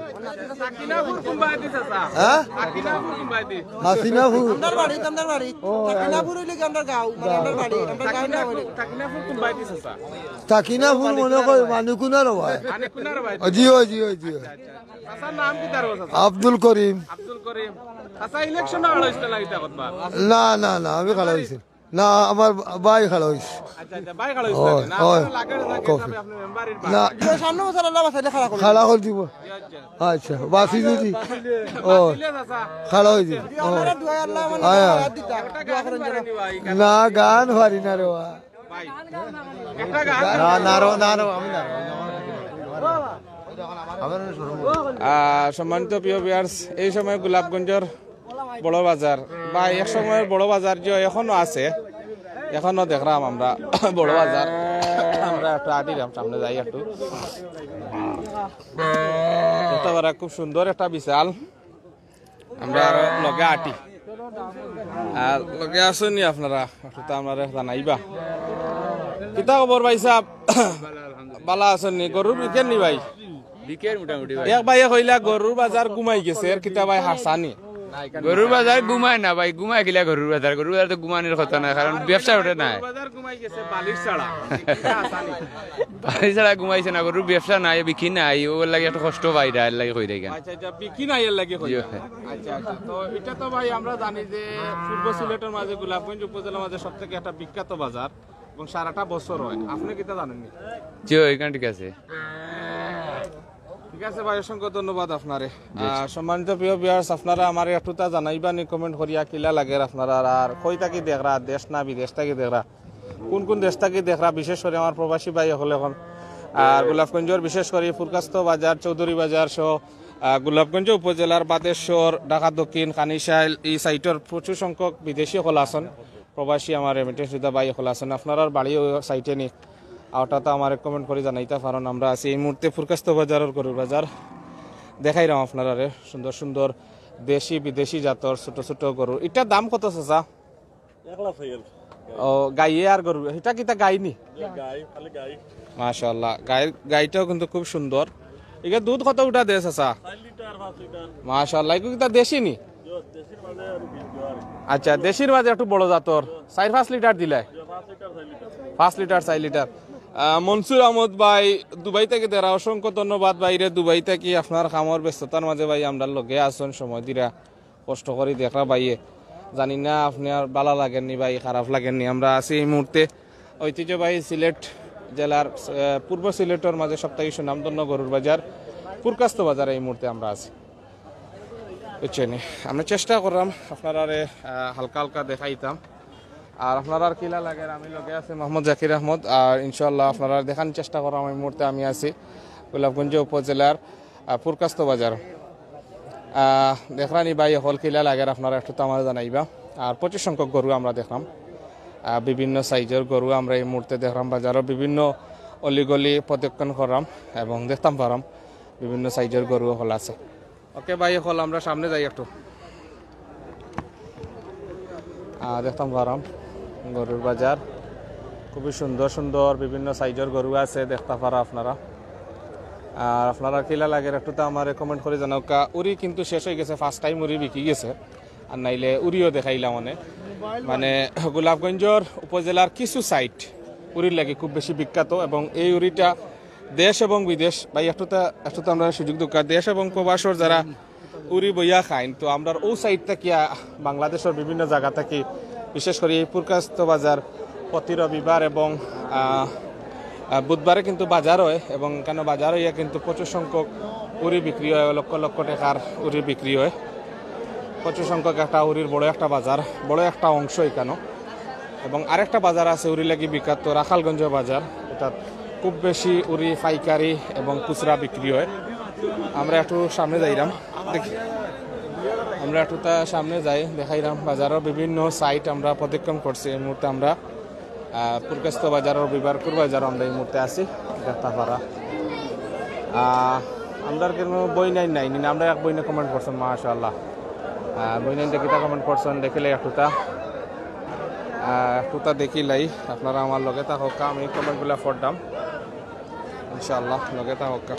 সাকিনাপুর কোন বায়দি চাচা? হ্যাঁ? সাকিনাপুর কোন বায়দি? হাসিনাপুর। আমরার বাড়ি, আমরার বাড়ি। ও, সাকিনাপুর অইলে কি আমরার গাঁও, মানে আমরার বাড়ি, আমরার গাঁওর নাম অইলে। সাকিনাপুর কোন বায়দি চাচা? সাকিনাপুর মনে কয় মানুকুনার ভাই। মানুকুনার ভাই। জি অয়, জি অয়, জি অয়। আচ্ছা, আচ্ছা। চাচার নাম কিতা রে চাচা? আব্দুল করিম। আব্দুল করিম। চাচা, ইলেকশন আর হইছে না কিতা কথা? না, না, না, আমি খাড়া অইছি। না, আমার ভাই খাড়া অইছে। আচ্ছা, আচ্ছা, ভাই খাড়া অইছে ওই, না? ওই। আপনার লাগে না, কফি। আপনি মেম্বারের না। ভাই। তো সামনে বছর আল্লাহ বাঁচাইলে খাড়া করবো। খাড়া করি দিবো। আচ্ছা, আচ্ছা। আচ্ছা, বাঁচি যদি। ও, বাঁচিলে চাচা। খাড়া অই দিবো। ও। আপনারা দোয়া আল্লাহ মানে আয়, আয়। হায়াত দিতা। দোয়া করেন যেন। না, গান পারি না রে বা। ভাই, একটা গান। না, না রে, না রে, আমি না রে। আমার শরম করে। আহ, সম্মানিত প্রিয় ভিউয়ার্স, এই সময় গোলাপগঞ্জর বড় বাজার, বা এক সময়ের বড় বাজার যে এখনো আছে, এখনো দেখরাম আমরা বড় বাজার। আমরা একটু আটিরাম, সামনে যাই একটু। দেখতা পারা খুব সুন্দর একটা বিশাল। আমরা আরো লগে আটি। আর লগে আছইন নি আপনারা? একটু তো আমরারে জানাইবা। কিতা খবর ভাই সাহেব? বালা আছইন নি? গরু বিকের নি ভাই? বিকের মোটামুটি ভাই। এক ভাইয়ে কইলা গরুর বাজার ঘুমাই গেছে, এর কিতা ভাই হাছা নি? গরুর বাজার ঘুমায় না ভাই, ঘুমায় কিলা গরুর বাজার? গরুর বাজার তো ঘুমানির কথা না, কারণ ব্যবসা উঠে না। গরুর বাজার ঘুমাই গেছে বালিশ ছাড়া। বালিশ ছাড়া ঘুমাইছে না, গরুর ব্যবসা নাই, বিক্রি নাই, ওর লাগি একটু কষ্ট পাই, এর লাগি কই দেয় কেন? আচ্ছা, আচ্ছা, বিক্রি নাই, এর লাগি কই। জি। আচ্ছা, আচ্ছা, তো এটা তো ভাই আমরা জানি যে পূর্ব সিলেটের মাঝে গোলাপগঞ্জ উপজেলার মাঝে সব থেকে একটা বিখ্যাত বাজার এবং সারাটা বছর হয়, আপনি কিতা জানেন নি? জি, ওইখান ঠিক আছে। ঠিক আছে ভাই, অসংখ্য ধন্যবাদ আপনারে। জি, জি। আহ, সম্মানিত প্রিয় ভিউয়ার্স, আপনারা আমারে একটুতা জানাইবা নি কমেন্ট করিয়া কিলা লাগের আপনারা, আর কই থাকি দেখরা, দেশ না বিদেশ থাকি দেখরা, কোন কোন দেশ থাকি দেখরা, বিশেষ করি আমার প্রবাসী ভাই অকল অখন। আর গোলাপগঞ্জর বিশেষ করি ফুরকাস্ত বাজার, চৌধুরী বাজার সহ, আহ, গোলাপগঞ্জ উপজেলার বাদেশ্বর, ঢাকা দক্ষিণ, কানিশাইল, এই সাইটর প্রচুর সংখ্যক বিদেশি অকল আছইন। প্রবাসী আমার রেমিটেন্স যোদ্ধা ভাই অকল আছইন, আপনারার বাড়ি ওই সাইটে নি, অটাতা আমারে কমেন্ট করি জানাইতা পারইন। আমরা আছি এই মুহূর্তে ফুরকাস্ত বাজারর গরুর বাজার, দেখাইরাম আপনারারে সুন্দর সুন্দর দেশি বিদেশি জাতর ছোট ছোট গরু। ইটার দাম কত চাচা? এক লাখ চাই আর কি। ও, গাইয়ে আর গরু, ইটা কিতা গাই নি? গাই, খালি গাই। মাশাআল্লাহ, গাইর, গাইটাও কিন্তু খুব সুন্দর। ইগু দুধ কত উঠা দেয় চাচা? চার লিটার, পাঁচ লিটার। মাশাআল্লাহ, ইগু কিতা দেশি নি? আচ্ছা, দেশির মাঝে একটু বড় জাতর, চাইর পাঁচ লিটার দিলায়। পাঁচ লিটার, চাইর লিটার। আহ, মনসুর আহমদ ভাই দুবাই থাকি দেখরা, অসংখ্য ধন্যবাদ ভাইরে, দুবাই থাকি আপনার কামর ব্যস্ততার মাঝে ভাই আমরার লগে আছইন, সময় দিরা, কষ্ট করি দেখরা ভাইয়ে। জানি না আপনার বালা লাগের নি ভাই, খারাপ লাগের নি। আমরা আছি এই মুহূর্তে ঐতিহ্যবাহী সিলেট জেলার, আহ, পূর্ব সিলেটর মাঝে সব থাকি সুনামধন্য গরুর বাজার, ফুরকাস্ত বাজারে এই মুহূর্তে আমরা আছি। বুঝছইন নি? আমরা চেষ্টা কররাম আপনারারে, আহ, হালকা হালকা দেখাইতাম। আর আপনারার কিলা লাগের, আমি লগে আছি মোহাম্মদ জাকির আহমদ। আর ইনশাআল্লাহ আপনারারে দেখানির চেষ্টা কররাম, এই মুহূর্তে আমি আছি গোলাপগঞ্জ উপজেলার, আহ, পুরকাস্ত বাজার। আহ, দেখরানি ভাই অকল কিলা লাগের, আপনারা একটু তো আমারে জানাইবা। আর প্রচুর সংখ্যক গরু আমরা দেখরাম, আহ, বিভিন্ন সাইজর গরু আমরা এই মুহূর্তে দেখরাম। বাজারর বিভিন্ন অলিগলি প্রদক্ষিণ কররাম এবং দেখতাম পাররাম বিভিন্ন সাইজর গরু অকল আছে। ওকে ভাই অকল, আমরা সামনে যাই একটু। আহ, দেখতাম পাররাম গরুর বাজার, খুবই সুন্দর সুন্দর বিভিন্ন সাইজর গরু আছে, দেখতা পাররা আপনারা। আর আপনারা কিলা লাগের একটু তো আমারে comment করি জানাউক্কা। উরি কিন্তু শেষ অই গেছে, first time উরি বিকি গেছে, আর নাইলে উরিও দেখাইলাম অনে। মানে গোলাপগঞ্জর উপজেলার কিছু সাইট উরির লাগি খুব বেশি বিখ্যাত, এবং এই উরিটা দেশ এবং বিদেশ, ভাই একটু তো, একটু তো আমরা সুযোগ দেউক্কা, দেশ এবং প্রবাসর যারা উরি বইয়া খাইন, তো আমরার অউ সাইট থাকিয়া বাংলাদেশর বিভিন্ন জাগা থাকি, বিশেষ করি এই পুরকাস্ত বাজার প্রতি রবিবার এবং, আহ, আহ, বুধবারে কিন্তু বাজার অয়, এবং এখানো বাজার অইয়া কিন্তু প্রচুর সংখ্যক উরি বিক্রি অয়, লক্ষ লক্ষ টেকার উরি বিক্রি অয়। প্রচুর সংখ্যক একটা উরির বড় একটা বাজার, বড় একটা অংশ এখানো। এবং আরেকটা বাজার আছে উরি লাগি বিখ্যাত, রাখালগঞ্জ বাজার। এটা খুব বেশি উরি পাইকারি এবং খুচরা বিক্রি অয়। আমরা একটু সামনে যাইরাম, দেখি, আমরা একটু তা সামনে যাই, দেখাইরাম। বাজারর বিভিন্ন সাইট আমরা প্রদক্ষিণ করছি। এই মুহূর্তে আমরা, আহ, পুরকাস্ত বাজারর রবিবার কুর বাজারো আমরা এই মুহূর্তে আছি, দেখতা পাররা। আহ, আমরার কোনো বইনাইন নাই, নি না, আমরা এক বইনে comment করছইন, মাশাআল্লাহ। আহ, বইনাইনতে কিতা comment করছইন দেখিলে একটু তা, আহ, একটু তা দেখিলাই, আপনারা আমার লগে থাকউক্কা, আমি comment গুলা পড়তাম। ইনশাআল্লাহ, লগে থাকউক্কা।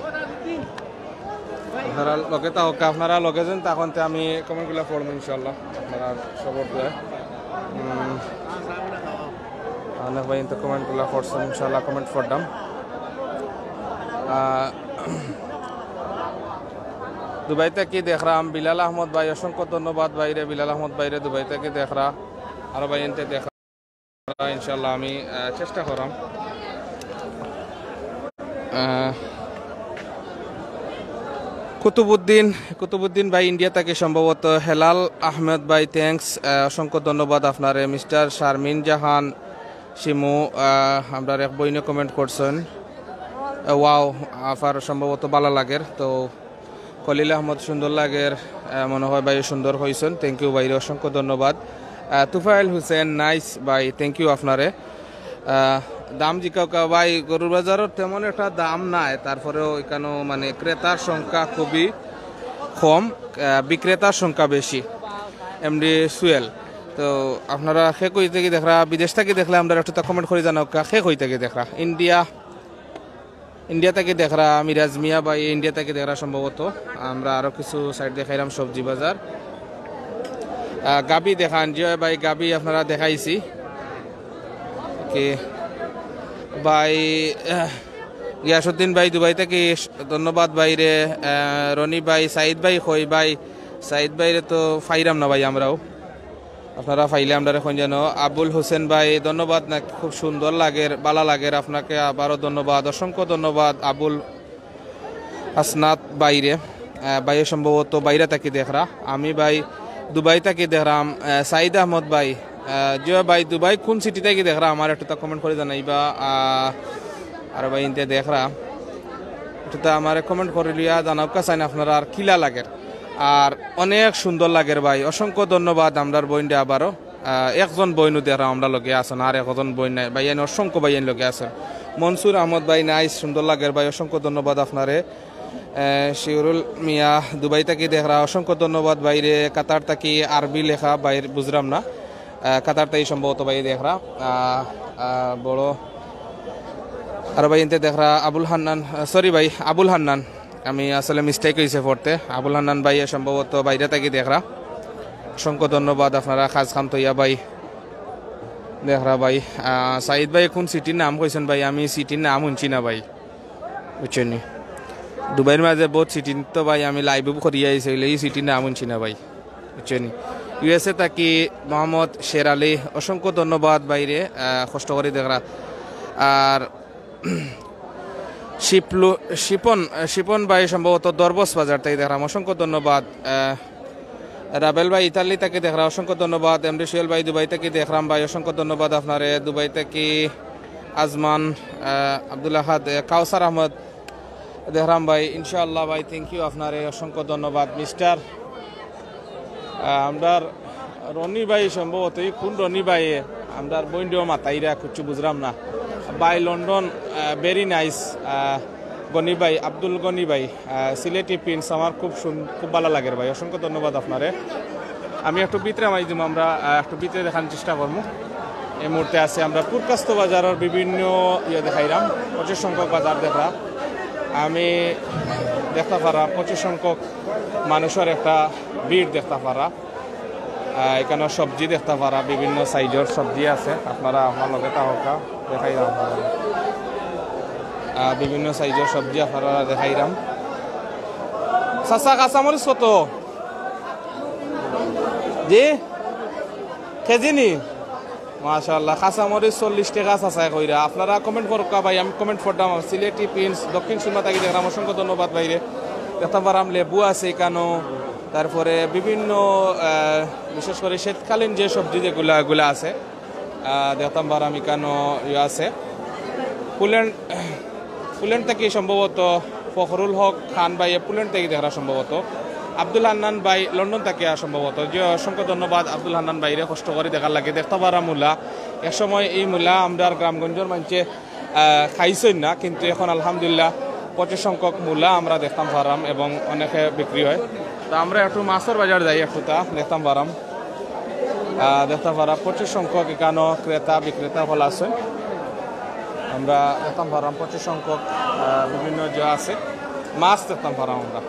আপনারা লগে থাকউক্কা, আপনারা লগে যেন থাকইন, তে আমি comment গুলা পড়মু ইনশাআল্লাহ। আপনারা সবর দোয়ায়। উম, অনেক ভাই কিন্তু comment গুলা পড়ছইন, ইনশাআল্লাহ comment পড়তাম। আহ, দুবাই থাকি দেখরাম বিলাল আহমদ ভাই, অসংখ্য ধন্যবাদ ভাইরে, বিলাল আহমদ ভাইরে দুবাই থাকি দেখরা, আরো ভাইয়াইন্তে দেখরা। ইনশাআল্লাহ আমি, আহ, চেষ্টা কররাম। আহ, কুতুবুদ্দিন, কুতুবুদ্দিন ভাই ইন্ডিয়া থাকি সম্ভবত। হেলাল আহমেদ ভাই, thanks, আহ, অসংখ্য ধন্যবাদ আপনারে। মিস্টার শারমিন জাহান শিমু, আহ, আমরার এক বইনে comment করছইন। আহ, wow, আফার সম্ভবত ভালা লাগের। তো খলিল আহমদ সুন্দর লাগের, আহ, মনে হয় ভাই সুন্দর কইছইন। Thank you ভাইরে, অসংখ্য ধন্যবাদ। আহ, তুফাইল হোসেন, nice ভাই, thank you আপনারে। আহ, দাম জিকাউক্কা ভাই, গরুর বাজারর তেমন একটা দাম নাই, তারপরেও এখানো মানে ক্রেতার সংখ্যা খুবই কম, আহ, বিক্রেতার সংখ্যা বেশি। এমডি সুয়েল, তো আপনারা কে কই থাকি দেখরা, বিদেশ থাকি দেখলে আমরারে একটু তা comment করি জানাউক্কা, কে কই থাকি দেখরা, ইন্ডিয়া ইন্ডিয়া থাকি দেখরা মিরাজ মিয়া ভাই, ইন্ডিয়া থাকি দেখরা সম্ভবত। আমরা আরো কিছু সাইট দেখাইরাম, সবজি বাজার। আহ, গাবি দেখান, জি অয় ভাই, গাবি আপনারা দেখাইছি। কি ভাই, আহ, গিয়াসুদ্দিন ভাই দুবাই থাকি, ধন্যবাদ ভাইরে। আহ, রনি ভাই, সাইদ ভাই কই ভাই? সাইদ ভাইরে তো পাইরাম না ভাই আমরাও। আপনারা পাইলে আমরারে কইন যেন। আবুল হোসেন ভাই, ধন্যবাদ, না খুব সুন্দর লাগের, ভালা লাগের, আপনাকে আবারও ধন্যবাদ, অসংখ্য ধন্যবাদ আবুল হাসনাত ভাইরে। আহ, ভাইয়ে সম্ভবত বাইরা থাকি দেখরা, আমি ভাই দুবাই থাকি দেখরাম। আহ, সাইদ আহমদ ভাই, আহ, জি অয় ভাই, দুবাই কোন সিটি থাকি দেখরা, আমারে একটু তা comment করি জানাইবা। আহ, আর ভাইয়াইন্তে দেখরা, একটু তা আমারে comment করি লইয়া জানাউক্কা চাইন আপনারার কিলা লাগের। আর অনেক সুন্দর লাগের ভাই, অসংখ্য ধন্যবাদ আমরার বইনরে আবারও। আহ, একজন বইনও দেখরা আমরার লগে আছইন, আর একজন বইন নাই, ভাইয়াইন অসংখ্য ভাইয়াইন লগে আছইন। মনসুর আহমদ ভাই, nice, সুন্দর লাগের ভাই, অসংখ্য ধন্যবাদ আপনারে। আহ, শিউরুল মিয়া দুবাই থাকি দেখরা, অসংখ্য ধন্যবাদ ভাইরে। কাতার থাকি আরবি লেখা ভাইর বুঝরাম না, আহ, কাতার থাকি সম্ভবত ভাই দেখরা। আহ, আহ, বড় আর ভাইয়াইন্তে দেখরা আবুল হান্নান, আহ, sorry ভাই, আবুল হান্নান, আমি আসলে mistake অইছে পড়তে। আবুল হান্নান ভাইয়ে সম্ভবত বাইরা থাকি দেখরা। অসংখ্য ধন্যবাদ আপনারা কাজ কাম থইয়া ভাই দেখরা ভাই। আহ, সাইদ ভাই কোন সিটির নাম কইছইন ভাই? আমি সিটির নাম হুনছি না ভাই, বুঝছইন নি? দুবাইর মাঝে বউত সিটি তো ভাই আমি live করিয়া আইছি, অইলে ই সিটির নাম হুনছি না ভাই, বুঝছইন নি? ইউএসএ থাকি মোহাম্মদ শের আলী, অসংখ্য ধন্যবাদ ভাইরে, আহ, কষ্ট করি দেখরা। আর শিপলু, শিপন, শিপন ভাই সম্ভবত দরবস বাজার থাকি দেখরাম, অসংখ্য ধন্যবাদ। আহ, রাবেল ভাই ইতালি থাকি দেখরা, অসংখ্য ধন্যবাদ। এমডি সুহেল ভাই দুবাই থাকি দেখরাম ভাই, অসংখ্য ধন্যবাদ আপনারে। দুবাই থাকি আজমান, আহ, আব্দুল আহাদ, আহ, কাউসার আহমদ দেখরাম ভাই, ইনশাআল্লাহ ভাই, thank you আপনারে, অসংখ্য ধন্যবাদ। মিস্টার, আহ, আমরার রনি ভাই সম্ভবত, ই কোন রনি ভাই? আমরার বইন্ডও মাতাইরা কিচ্ছু বুঝরাম না। ভাই লন্ডন, আহ, very nice, আহ, গনি ভাই, আব্দুল গনি ভাই, আহ, সিলেটি প্রিন্টস আমার খুব সুন-, খুব ভালা লাগের ভাই, অসংখ্য ধন্যবাদ আপনারে। আমি একটু ভিতরে মাই দিমু, আমরা, আহ, একটু ভিতরে দেখার চেষ্টা করমু। এই মুহূর্তে আছি আমরা পুরকাস্ত বাজারর বিভিন্ন ইয়ে দেখাইরাম, প্রচুর সংখ্যক বাজার দেখরা। আমি দেখতা পারা প্রচুর সংখ্যক মানুষর একটা ভিড় দেখতা পারা। আহ, এখানো সবজি দেখতা পারা, বিভিন্ন সাইজর সবজি আছে, আপনারা আমার লগে থাকউক্কা, দেখাইরাম আপনারারে। আহ, বিভিন্ন সাইজর সবজি আপনারারে দেখাইরাম। চাচা, কাঁচামরিচ কত? জি, কেজি নি? মাশাআল্লাহ, কাঁচামরিচ চল্লিশ টেকা চাচায় কইরা। আপনারা comment করউক্কা ভাই, আমি comment পড়রাম। সিলেটি প্রিন্টস, দক্ষিণ সুরমা থাকি দেখরাম, অসংখ্য ধন্যবাদ ভাইরে। দেখতাম পারাম লেবু আছে এখানো, তারপরে বিভিন্ন, আহ, বিশেষ করি শীতকালীন যে সবজি যেগুলা, এগুলা আছে, আহ, দেখতাম পারাম এখানো ইয়ে আছে। পুল্যান্ড, পুল্যান্ড থাকি সম্ভবত ফখরুল হক খান ভাই, পুল্যান্ড থাকি দেখরা সম্ভবত। আব্দুল হান্নান ভাই লন্ডন থাকি আর সম্ভবত। জি, অসংখ্য ধন্যবাদ আব্দুল হান্নান ভাইরে কষ্ট করি দেখার লাগি। দেখতা পারা মূলা, এক সময় এই মূলা আমরার গ্রামগঞ্জর মানষে, আহ, খাইছইন না, কিন্তু এখন আলহামদুলিল্লাহ প্রচুর সংখ্যক মূলা আমরা দেখতাম পারাম এবং অনেকে বিক্রি হয়। তো আমরা একটু মাছর বাজার যাই, একটু তা দেখতাম পারাম। আহ, দেখতা পারা প্রচুর সংখ্যক এখানো ক্রেতা বিক্রেতা হল আছে। আমরা দেখতাম পারাম প্রচুর সংখ্যক, আহ, বিভিন্ন যে আছে মাছ দেখতাম পারাম আমরা।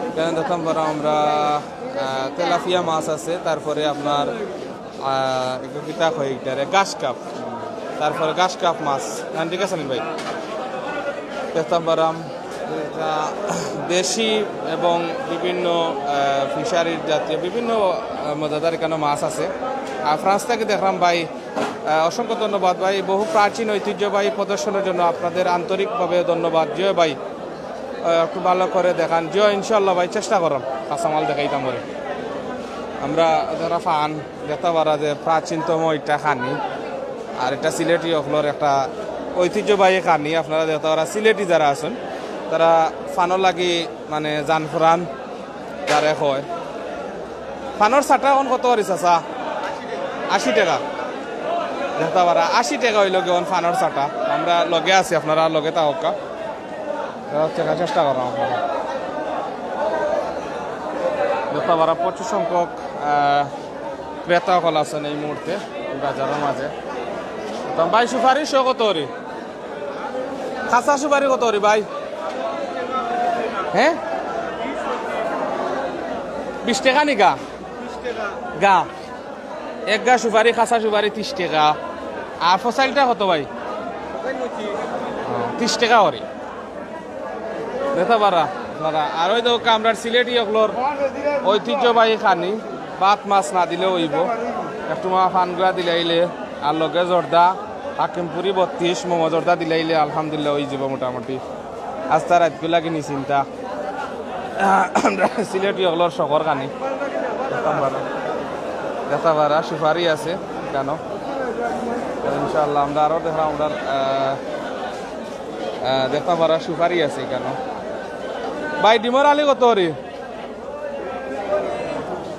এখানো দেখতাম পারাম আমরা, আহ, তেলাপিয়া মাছ আছে, তারপরে আপনার, আহ, এগু কিতা কয় ইটারে, ঘাস কাপ, তারপরে ঘাস কাপ মাছ। হ্যাঁ, ঠিক আছে নি ভাই? দেখতাম পারাম, এটা দেশি এবং বিভিন্ন, আহ, ফিশারির জাতীয় বিভিন্ন, আহ, মজাদার এখানো মাছ আছে। আর ফ্রান্স থাকি দেখরাম ভাই, আহ, অসংখ্য ধন্যবাদ ভাই। বহু প্রাচীন ঐতিহ্যবাহী প্রদর্শনের জন্য আপনাদের আন্তরিকভাবে ধন্যবাদ। জি ভাই, আহ, একটু ভালা করি দেখান। জি, ইনশাআল্লাহ ভাই, চেষ্টা কররাম কাঁচামাল দেখাইতাম পারি। আমরা যারা ফান দেখতা পারা যে প্রাচীনতম ইটা খানি, আর ইটা সিলেটি অকলর একটা ঐতিহ্যবাহী খানি। আপনারা দেখতা পারা সিলেটি যারা আছইন, তারা ফানর লাগি মানে জান ফুরান যারে কয়। ফানর চাটা এখন কত করি চাচা? আশি টেকা। দেখতা পারা আশি টেকা অইলো গি এখন ফানর চাটা। আমরা লগে আছি, আপনারা লগে থাকউক্কা। দেখা চেষ্টা কররাম আপনারা। দেখতা পারা প্রচুর সংখ্যক, আহ, ক্রেতা অকল আছইন এই মুহূর্তে এই বাজারর মাঝে। তো ভাই, সুপারি শো কত করি? কাঁচা সুপারি কত করি ভাই? হ্যাঁ, বিশ টেকা নি গা? গা। এক গা সুপারি, কাঁচা সুপারি তিশ টেকা। আর ফসাইলটা কত ভাই? তিশ টেকা করি। দেখতা পারা আপনারা। আর ওই দেখো, আমরার সিলেটি অকলর ঐতিহ্যবাহী খানি, ভাত মাছ না দিলেও অইবো, একটু মা ফানগুয়া দিলাইলে, আর লগে জর্দা, হাকিমপুরি বত্রিশ, মোমো জর্দা দিলাইলে আলহামদুলিল্লাহ অইযিবো মোটামুটি। আস্তা রাইতকু লাগি নিশ্চিন্তা। আমরা সিলেটি অকলর শখর খানি। দেখতা পারা, দেখতা পারা সুপারি আছে এখানো। ইনশাআল্লাহ আমরা আরো দেখরাম, আমরা, আহ, আহ, দেখতা পারা সুপারি আছে এখানো। ভাই, ডিমর আলি কত করি?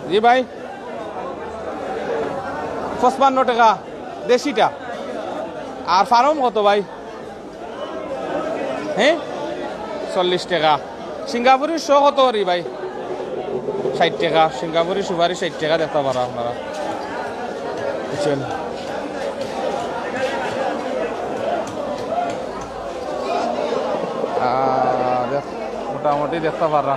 জি ভাই, পঁচপান্ন টেকা দেশিটা। আর ফার্ম কত ভাই? হ্যাঁ, চল্লিশ টেকা। সিঙ্গাপুরি শো কত করি ভাই? ষাইট টেকা। সিঙ্গাপুরি সুপারি ষাইট টেকা, দেখতা পারা আপনারা, বুঝছইন? আহ, দেখ, মোটামুটি দেখতা পারা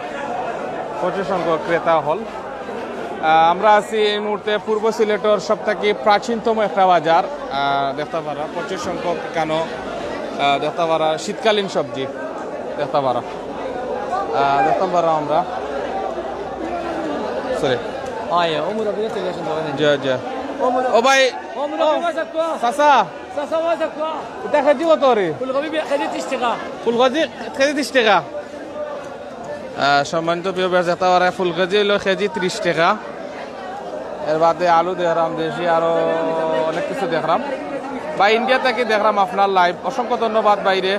প্রচুর সংখ্যক ক্রেতা অকল। আহ, আমরা আছি এই মুহূর্তে পূর্ব সিলেটর সব থাকি প্রাচীনতম একটা বাজার, আহ, দেখতা পারা প্রচুর সংখ্যক এখানো, আহ, দেখতা পারা শীতকালীন সবজি দেখতা পারা, আহ, দেখতা পারা আমরা। সরি। জি, জি। ও ভাই, চাচা, ইটা কেজি কত করি? ফুলকপি কেজি তিশ টেকা। ফুলকপি কেজি তিশ টেকা। আহ, সম্মানিত প্রিয় ভাই, যেটা ওরা ফুলকপি হইলো কেজি ত্রিশ টাকা। এর বাদে আলু দেখলাম, দেশি আরো অনেক কিছু দেখলাম। ভাই, ইন্ডিয়া থাকি দেখলাম আপনার লাইভ, অসংখ্য ধন্যবাদ ভাইরে।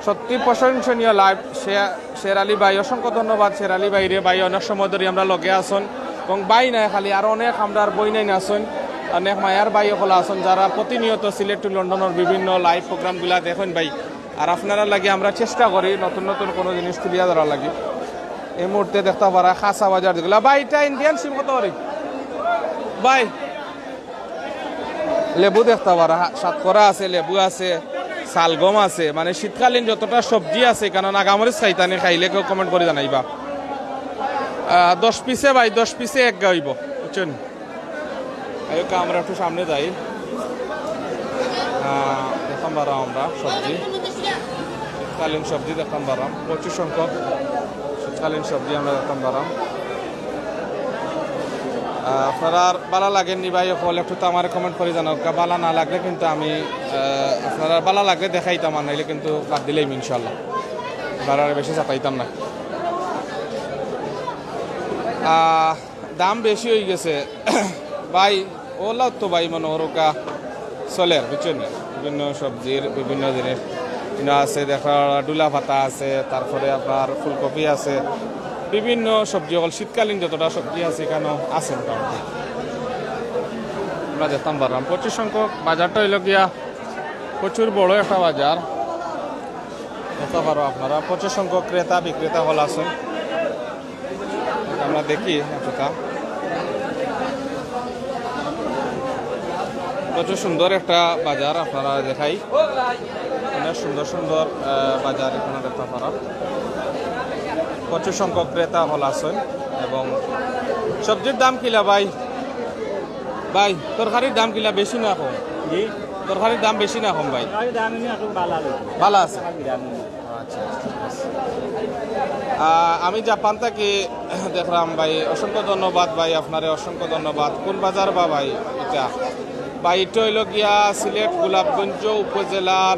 সত্যি প্রশংসনীয় লাইভ। শে-, শের আলী ভাই, অসংখ্য ধন্যবাদ শের আলী ভাইরে। ভাই, অনেক সময় ধরি আমরার লগে আছইন এবং ভাই নায় খালি, আরো অনেক আমরার বইনাইন আছইন, অনেক মায়ার ভাই অকল আছইন, যারা প্রতিনিয়ত সিলেট to লন্ডনর বিভিন্ন লাইভ প্রোগ্রামগুলা দেখইন ভাই। আর আপনারার লাগি আমরা চেষ্টা করি নতুন নতুন কোনো জিনিস তুলিয়া ধরার লাগি। এই মুহূর্তে দেখতা পারা কাঁচা বাজার যেগুলা। ভাই, ইটা ইন্ডিয়ান সিম কত করি? ভাই, লেবু দেখতা পারা, শতকরা আছে, লেবু আছে, শালগম আছে, মানে শীতকালীন যতটা সবজি আছে, কারণ নাগামরিচ খাইতা নি, খাইলে কেউ কমেন্ট করি জানাইবা। আহ, দশ পিসে ভাই, দশ পিসে এক গা অইবো, বুঝছইন? আইউক্কা, আমরা একটু সামনে যাই। আহ, দেখতাম পারা আমরা সবজি, শীতকালীন সবজি দেখতাম পারা, প্রচুর সংখ্যক শীতকালীন সবজি আমরা দেখতাম পারা। আহ, আপনারার ভালা লাগের নি ভাই অকল, একটু তো আমারে কমেন্ট করি জানাউক্কা। ভালা না লাগলে কিন্তু আমি, আহ, আপনারার ভালা লাগলে দেখাইতাম, আর নাইলে কিন্তু বাদ দিলাইমু ইনশাআল্লাহ। আপনারারে বেশি চাপাইতাম না। আহ, দাম বেশি অই গেছে ভাই, অউলাউ তো ভাই মনো করউক্কা চলের, বুঝছইন নি? বিভিন্ন সবজির বিভিন্ন জিনিস ইনো আছে, দেখরা ডুলা পাতা আছে, তারপরে আপনার ফুলকপি আছে, বিভিন্ন সবজি অকল শীতকালীন যতটা সবজি আছে ইখানো আছে মোটামুটি। আমরা দেখতাম পারলাম প্রচুর সংখ্যক, বাজারটা অইলো গিয়া প্রচুর বড় একটা বাজার। দেখতা পারো আপনারা, প্রচুর সংখ্যক ক্রেতা বিক্রেতা অকল আছে। আমরা দেখি একটা। প্রচুর সুন্দর একটা বাজার আপনারারে দেখাই, অনেক সুন্দর সুন্দর, আহ, বাজার ইখানো দেখতা পারা। প্রচুর সংখ্যক ক্রেতা অকল আছইন। এবং সবজির দাম কিলা ভাই? ভাই, তরকারির দাম কিলা, বেশি না কম? জি? তরকারির দাম বেশি না কম ভাই? তরকারির দাম এমনি এখন ভালা আছে। ভালা আছে? তরকারির দাম এমনি। আচ্ছা, আচ্ছা, আচ্ছা। আহ, আমি জাপান থাকি দেখলাম ভাই, অসংখ্য ধন্যবাদ ভাই, আপনারে অসংখ্য ধন্যবাদ। কোন বাজার বা ভাই ইটা? ভাই, ইটা অইলো গিয়া সিলেট গোলাপগঞ্জ উপজেলার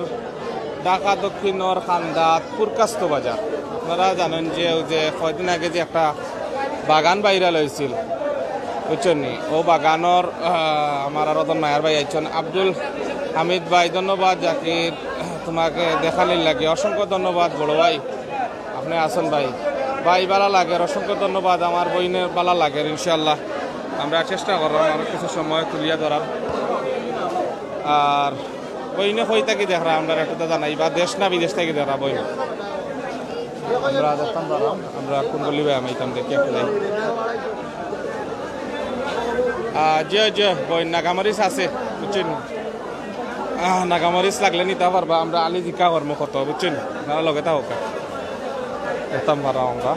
ঢাকা দক্ষিণর কান্দাত পুরকাস্ত বাজার। আপনারা জানইন যে অউ যে কয়দিন আগে যে একটা বাগান ভাইরাল অইছিল, বুঝছইন নি? অউ বাগানর, আহ, আমার আরো জন মায়ার ভাই আইছইন, আব্দুল হামিদ ভাই, ধন্যবাদ জাকির, তোমাকে দেখানির লাগি অসংখ্য ধন্যবাদ বড় ভাই, আপনে আছইন ভাই। ভাই, ভালা লাগের, অসংখ্য ধন্যবাদ, আমার বইনর ভালা লাগের, ইনশাআল্লাহ আমরা চেষ্টা কররাম আরো কিছু সময় তুলিয়া ধরার। আর বইনে কই থাকি দেখরা, আমরারে একটু তো জানাইবা, দেশ না বিদেশ থাকি দেখরা বইনে। আমরা দেখতাম পারলাম, আমরা কোন গলি ভাই আমি ইতাম দেখি একটু যাই। আহ, জি, জি, বইন নাগামরিচ আছে, বুঝছইন? আহ, নাগামরিচ লাগলে নিতা পারবা, আমরা আলি জিকা করমু কত, বুঝছইন? আপনারা লগে থাকউক্কা। দেখতাম পারলাম আমরা।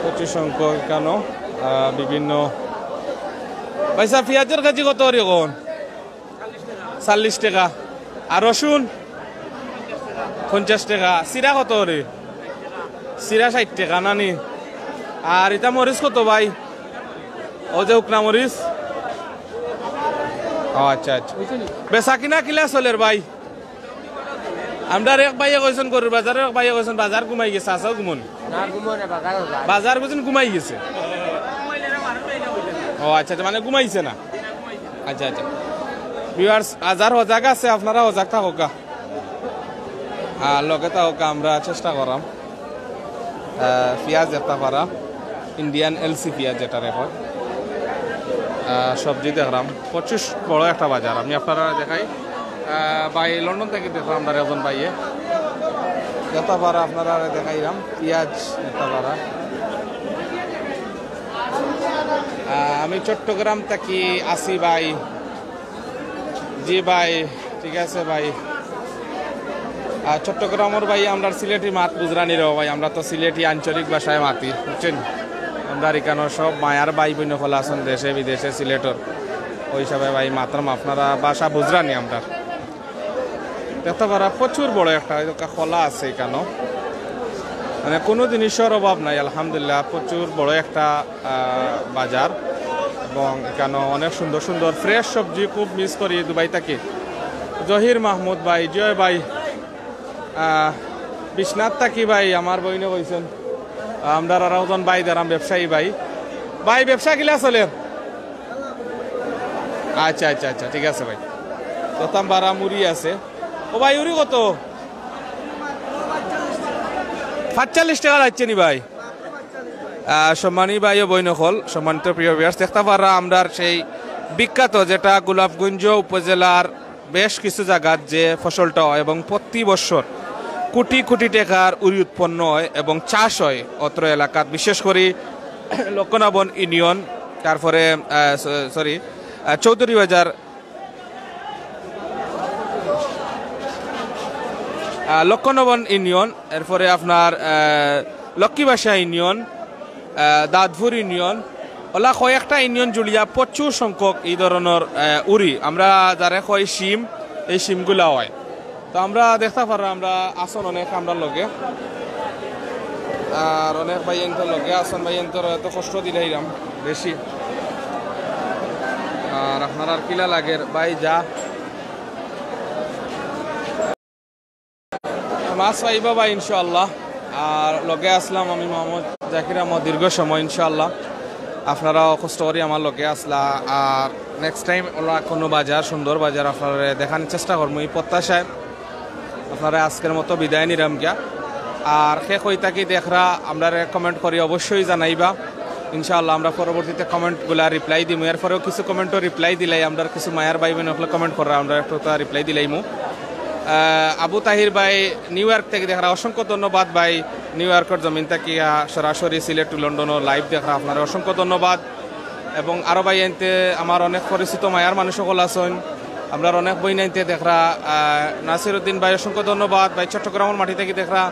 প্রচুর সংখ্যক ইখানো, আহ, বিভিন্ন। ভাইসাব, পিয়াজর কেজি কত করি অখন? চল্লিশ টাকা। আর রসুন? পঞ্চাশ টাকা। চিরা কত করি? চিরা ষাইট টাকা না নি? আর ইতা মরিচ কত ভাই? অউ যে উকনা মরিচ? ও আচ্ছা, আচ্ছা। বেচা কিনা কিলা চলের ভাই? আমরার এক ভাইয়ে কইছইন গরুর বাজারর, এক ভাইয়ে কইছইন বাজার ঘুমাই গেছে, আছাউ ঘুমোনি? না, ঘুমোনি, বাজার, বাজার। বাজার বুঝছইন ঘুমাই গেছে। ও আচ্ছা, আচ্ছা, মানে ঘুমাইছে না। আচ্ছা, আচ্ছা। Viewers, বাজার হজাগ আছে, আপনারা হজাগ থাকউক্কা। আর লগে থাকউক্কা, আমরা চেষ্টা কররাম। আহ, পিয়াজ দেখতা পারা, ইন্ডিয়ান এলসি পিয়াজ যেটারে কয়। আহ, সবজি দেখরাম, প্রচুর বড় একটা বাজার। আমি আপনারারে দেখাই, আহ, ভাই লন্ডন থাকি দেখরাম, আমরার একজন ভাইয়ে দেখতা পারা, আপনারারে দেখাইরাম, পিয়াজ দেখতা পারা। আহ, আমি চট্টগ্রাম থাকি আছি ভাই। জি ভাই, ঠিক আছে ভাই। আর চট্টগ্রামর ভাই, আমরার সিলেটি মাত বুঝরা নি রে ভাই, আমরা তো সিলেটি আঞ্চলিক ভাষায় মাতি, বুঝছইন? আমরার ইখানো সব মায়ার ভাই বইন অকল আছইন দেশে বিদেশে সিলেটর, অউ হিসাবে ভাই মাতরাম, আপনারা ভাষা বুঝরা নি আমরার। দেখতা পারা প্রচুর বড় একটা, এই যে খোলা আছে ইখানো, মানে কোনো জিনিসর অভাব নাই, আলহামদুলিল্লাহ, প্রচুর বড় একটা আহ, বাজার এবং ইখানো অনেক সুন্দর সুন্দর fresh সবজি। খুব miss করি দুবাই থাকি। জহির মাহমুদ ভাই, জয় ভাই, আহ, বিশ্বনাথ থাকি ভাই, আমার বইনে কইছইন। আমরার আর একজন ভাই দেখরাম, ব্যবসায়ী ভাই। ভাই, ব্যবসা কিলা চলের? আচ্ছা, আচ্ছা, আচ্ছা, ঠিক আছে ভাই। দেখতাম বারা উরি আছে। ও ভাই, উরি কত? পাঁচচল্লিশ টেকা যাইছে নি ভাই? আহ, সম্মানী ভাই ও বইন অকল, সম্মানিত প্রিয় ভিউয়ার্স, দেখতা পাররা আমরার সেই বিখ্যাত, যেটা গোলাপগঞ্জ উপজেলার বেশ কিছু জাগাত যে ফসলটা হয় এবং প্রতি বছর কোটি কোটি টেকার উরি উৎপন্ন হয় এবং চাষ হয় অত্র এলাকাত, বিশেষ করি লক্ষ্মণাবন ইউনিয়ন, তারপরে, আহ, স-, সরি, আহ, চৌধুরী বাজার, আহ, লক্ষ্মণাবন ইউনিয়ন, এরপরে আপনার, আহ, লক্ষ্মীবাসা ইউনিয়ন, আহ, দাঁতপুর ইউনিয়ন, ওলা কয়েকটা ইউনিয়ন জুড়িয়া প্রচুর সংখ্যক এই ধরনর, আহ, উরি, আমরা যারে কই শিম, এই শিমগুলা হয়। তো আমরা দেখতা পাররা, আমরা আছইন অনেক আমরার লগে, আর অনেক ভাইয়াইন্তর লগে আছইন, ভাইয়াইন্তর এত কষ্ট দিলাইরাম বেশি। আর আপনারার কিলা লাগের ভাই, যা মাছ পাইবা ভাই ইনশাআল্লাহ। আর লগে আছলাম আমি মোহাম্মদ জাকির আহমদ দীর্ঘ সময় ইনশাআল্লাহ। আপনারাও কষ্ট করি আমার লগে আছলা। আর নেক্সট টাইম ওলা কোনো বাজার, সুন্দর বাজার আপনারারে দেখানির চেষ্টা করমু এই প্রত্যাশায়। আপনারারে আজকের মতো বিদায় নিরাম গিয়া। আর কে কই থাকি দেখরা, আমরারে কমেন্ট করি অবশ্যই জানাইবা। ইনশাআল্লাহ আমরা পরবর্তীতে কমেন্টগুলা রিপ্লাই দিমু। এরপরেও কিছু কমেন্টও রিপ্লাই দিলাই, আমরার কিছু মায়ার ভাই বইন অকলে কমেন্ট কররা, আমরা একটু তা রিপ্লাই দিলাইমু। আহ, আবু তাহির ভাই নিউ ইয়র্ক থাকি দেখরা, অসংখ্য ধন্যবাদ ভাই। নিউ ইয়র্কর জমিন থাকি, আহ, সরাসরি সিলেট টু লন্ডনও লাইভ দেখরা, আপনারে অসংখ্য ধন্যবাদ। এবং আরো ভাইয়াইন্তে আমার অনেক পরিচিত মায়ার মানুষ অকল আছইন, আমরার অনেক বইনাইন্তে দেখরা, আহ, নাসির উদ্দিন ভাই অসংখ্য ধন্যবাদ ভাই, চট্টগ্রামর মাটি থাকি দেখরা।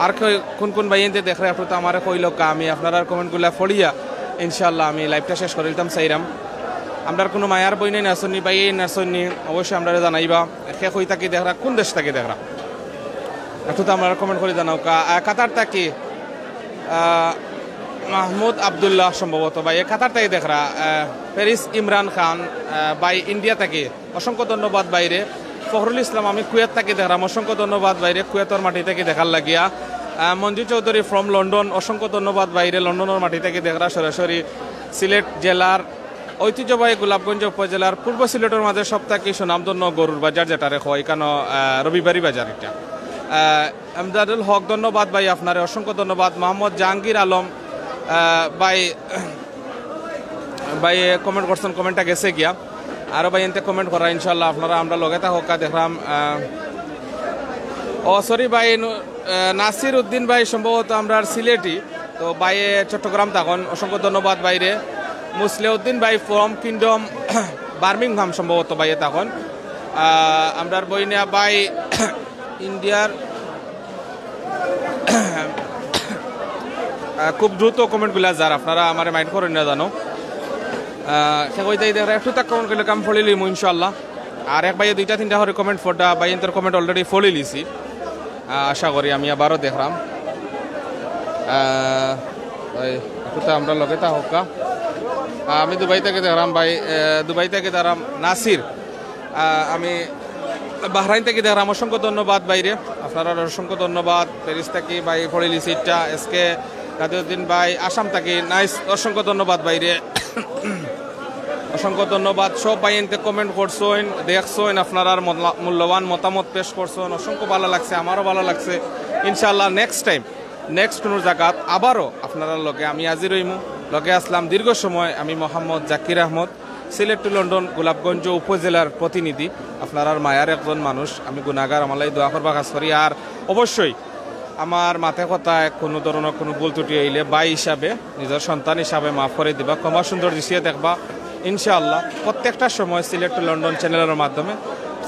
আর কে-, কোন কোন ভাইয়াইন্তে দেখরা একটু তো আমারে কইলউক্কা, আমি আপনারার কমেন্টগুলা পড়িয়া ইনশাআল্লাহ আমি লাইভটা শেষ করিলিতাম চাইরাম। আমরার কোনো মায়ার বইনাইন আছইন নি, ভাইয়াইন আছইন নি, অবশ্যই আমরারে জানাইবা। কে কই থাকি দেখরা, কোন দেশ থাকি দেখরা, একটু তো আমরারে কমেন্ট করি জানাউক্কা। আহ, কাতার থাকি, আহ, মাহমুদ আব্দুল্লাহ সম্ভবত ভাই, এ কাতার থাকি দেখরা। আহ, প্যারিস ইমরান খান, আহ, ভাই ইন্ডিয়া থাকি, অসংখ্য ধন্যবাদ ভাইরে। ফখরুল ইসলাম, আমি কুয়েত থাকি দেখরাম, অসংখ্য ধন্যবাদ ভাইরে, কুয়েতর মাটি থাকি দেখার লাগিয়া। আহ, মঞ্জু চৌধুরী from লন্ডন, অসংখ্য ধন্যবাদ ভাইরে, লন্ডনর মাটি থাকি দেখরা সরাসরি সিলেট জেলার ঐতিহ্যবাহী গোলাপগঞ্জ উপজেলার পূর্ব সিলেটর মাঝে সব থাকি সুনামধন্য গরুর বাজার যেটারে কয়, এখানো, আহ, রবিবারই বাজার এটা। আহ, এমদাদুল হক, ধন্যবাদ ভাই আপনারে, অসংখ্য ধন্যবাদ। মোহাম্মদ জাহাঙ্গীর আলম, আহ, ভাই, ভাই কমেন্ট করছইন, কমেন্টটা গেছে গিয়া। আরো ভাইয়াইন্তে কমেন্ট কররা ইনশাআল্লাহ, আপনারা আমরার লগে থাকউক্কা দেখরাম। আহ, ও সরি ভাই, নু-, আহ, নাসির উদ্দিন ভাই সম্ভবত আমরার সিলেটি, তো ভাইয়ে চট্টগ্রাম থাকইন, অসংখ্য ধন্যবাদ ভাইরে। মুসলেউদ্দিন ভাই from কিংডম বার্মিংহাম সম্ভবত ভাইয়ে থাকইন। আহ, আমরার বইনা ভাই ইন্ডিয়ার, আহ, খুব দ্রুত কমেন্টগুলা যার, আপনারা আমারে মাইন্ড করইন না জানো। আহ, কে কই থাকি দেখরা, একটু তাক কমেন্ট করলে কাম ফড়িলিমু ইনশাআল্লাহ। আর এক ভাইয়ে দুইটা তিনটা করি কমেন্ট ফড়রা, ভাইয়াইন্তর কমেন্ট already ফড়িলিছি। আহ, আশা করি আমি আবারও দেখরাম। আহ, ওই, একটু তো আমরার লগে থাকউক্কা। আহ, আমি দুবাই থাকি দেখরাম ভাই, আহ, দুবাই থাকি দেখরাম নাসির। আহ, আমি বাহরাইন থাকি দেখরাম, অসংখ্য ধন্যবাদ ভাইরে, আপনারারে অসংখ্য ধন্যবাদ। প্যারিস থাকি ভাই ফড়িলিছি ইটা, এস কে রাদিউদ্দিন ভাই আসাম থাকি, নাইস, অসংখ্য ধন্যবাদ ভাইরে। অসংখ্য ধন্যবাদ। সব ভাইয়াইন্তে কমেন্ট করছইন, দেখছইন, আপনারার মূল্যবান মতামত পেশ করছইন, অসংখ্য ভালা লাগছে, আমারও ভালা লাগছে। ইনশাআল্লাহ নেক্সট টাইম, নেক্সট কোনো জাগাত আবারও আপনারার লগে আমি হাজির অইমু। লগে আছলাম দীর্ঘ সময় আমি মোহাম্মদ জাকির আহমদ, সিলেট টু লন্ডন গোলাপগঞ্জ উপজেলার প্রতিনিধি, আপনারার মায়ার একজন মানুষ। আমি গুনাগার, আমার লাগি দোয়া করবা খাছ করি। আর অবশ্যই আমার মাতে কথায় কোনো ধরনর কোনো ভুল ত্রুটি অইলে ভাই হিসাবে, নিজর সন্তান হিসাবে মাফ করি দিবা, ক্ষমা সুন্দর দৃষ্টিয়ে দেখবা। ইনশাআল্লাহ প্রত্যেকটা সময় সিলেট টু লন্ডন চ্যানেলর মাধ্যমে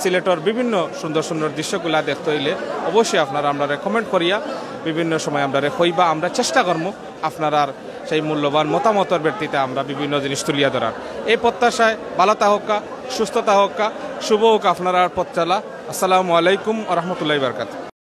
সিলেটর বিভিন্ন সুন্দর সুন্দর দৃশ্যগুলা দেখতে অইলে অবশ্যই আপনারা আমরারে কমেন্ট করিয়া বিভিন্ন সময় আমরারে কইবা, আমরা চেষ্টা করমু আপনারার সেই মূল্যবান মতামতর ভিত্তিতে আমরা বিভিন্ন জিনিস তুলিয়া ধরার। এই প্রত্যাশায় ভালা থাকউক্কা, সুস্থ থাকউক্কা, শুভ অউক আপনারার পথ চলা। আসসালামু আলাইকুম ওয়া রাহমাতুল্লাহি ওয়া বারাকাতুহু।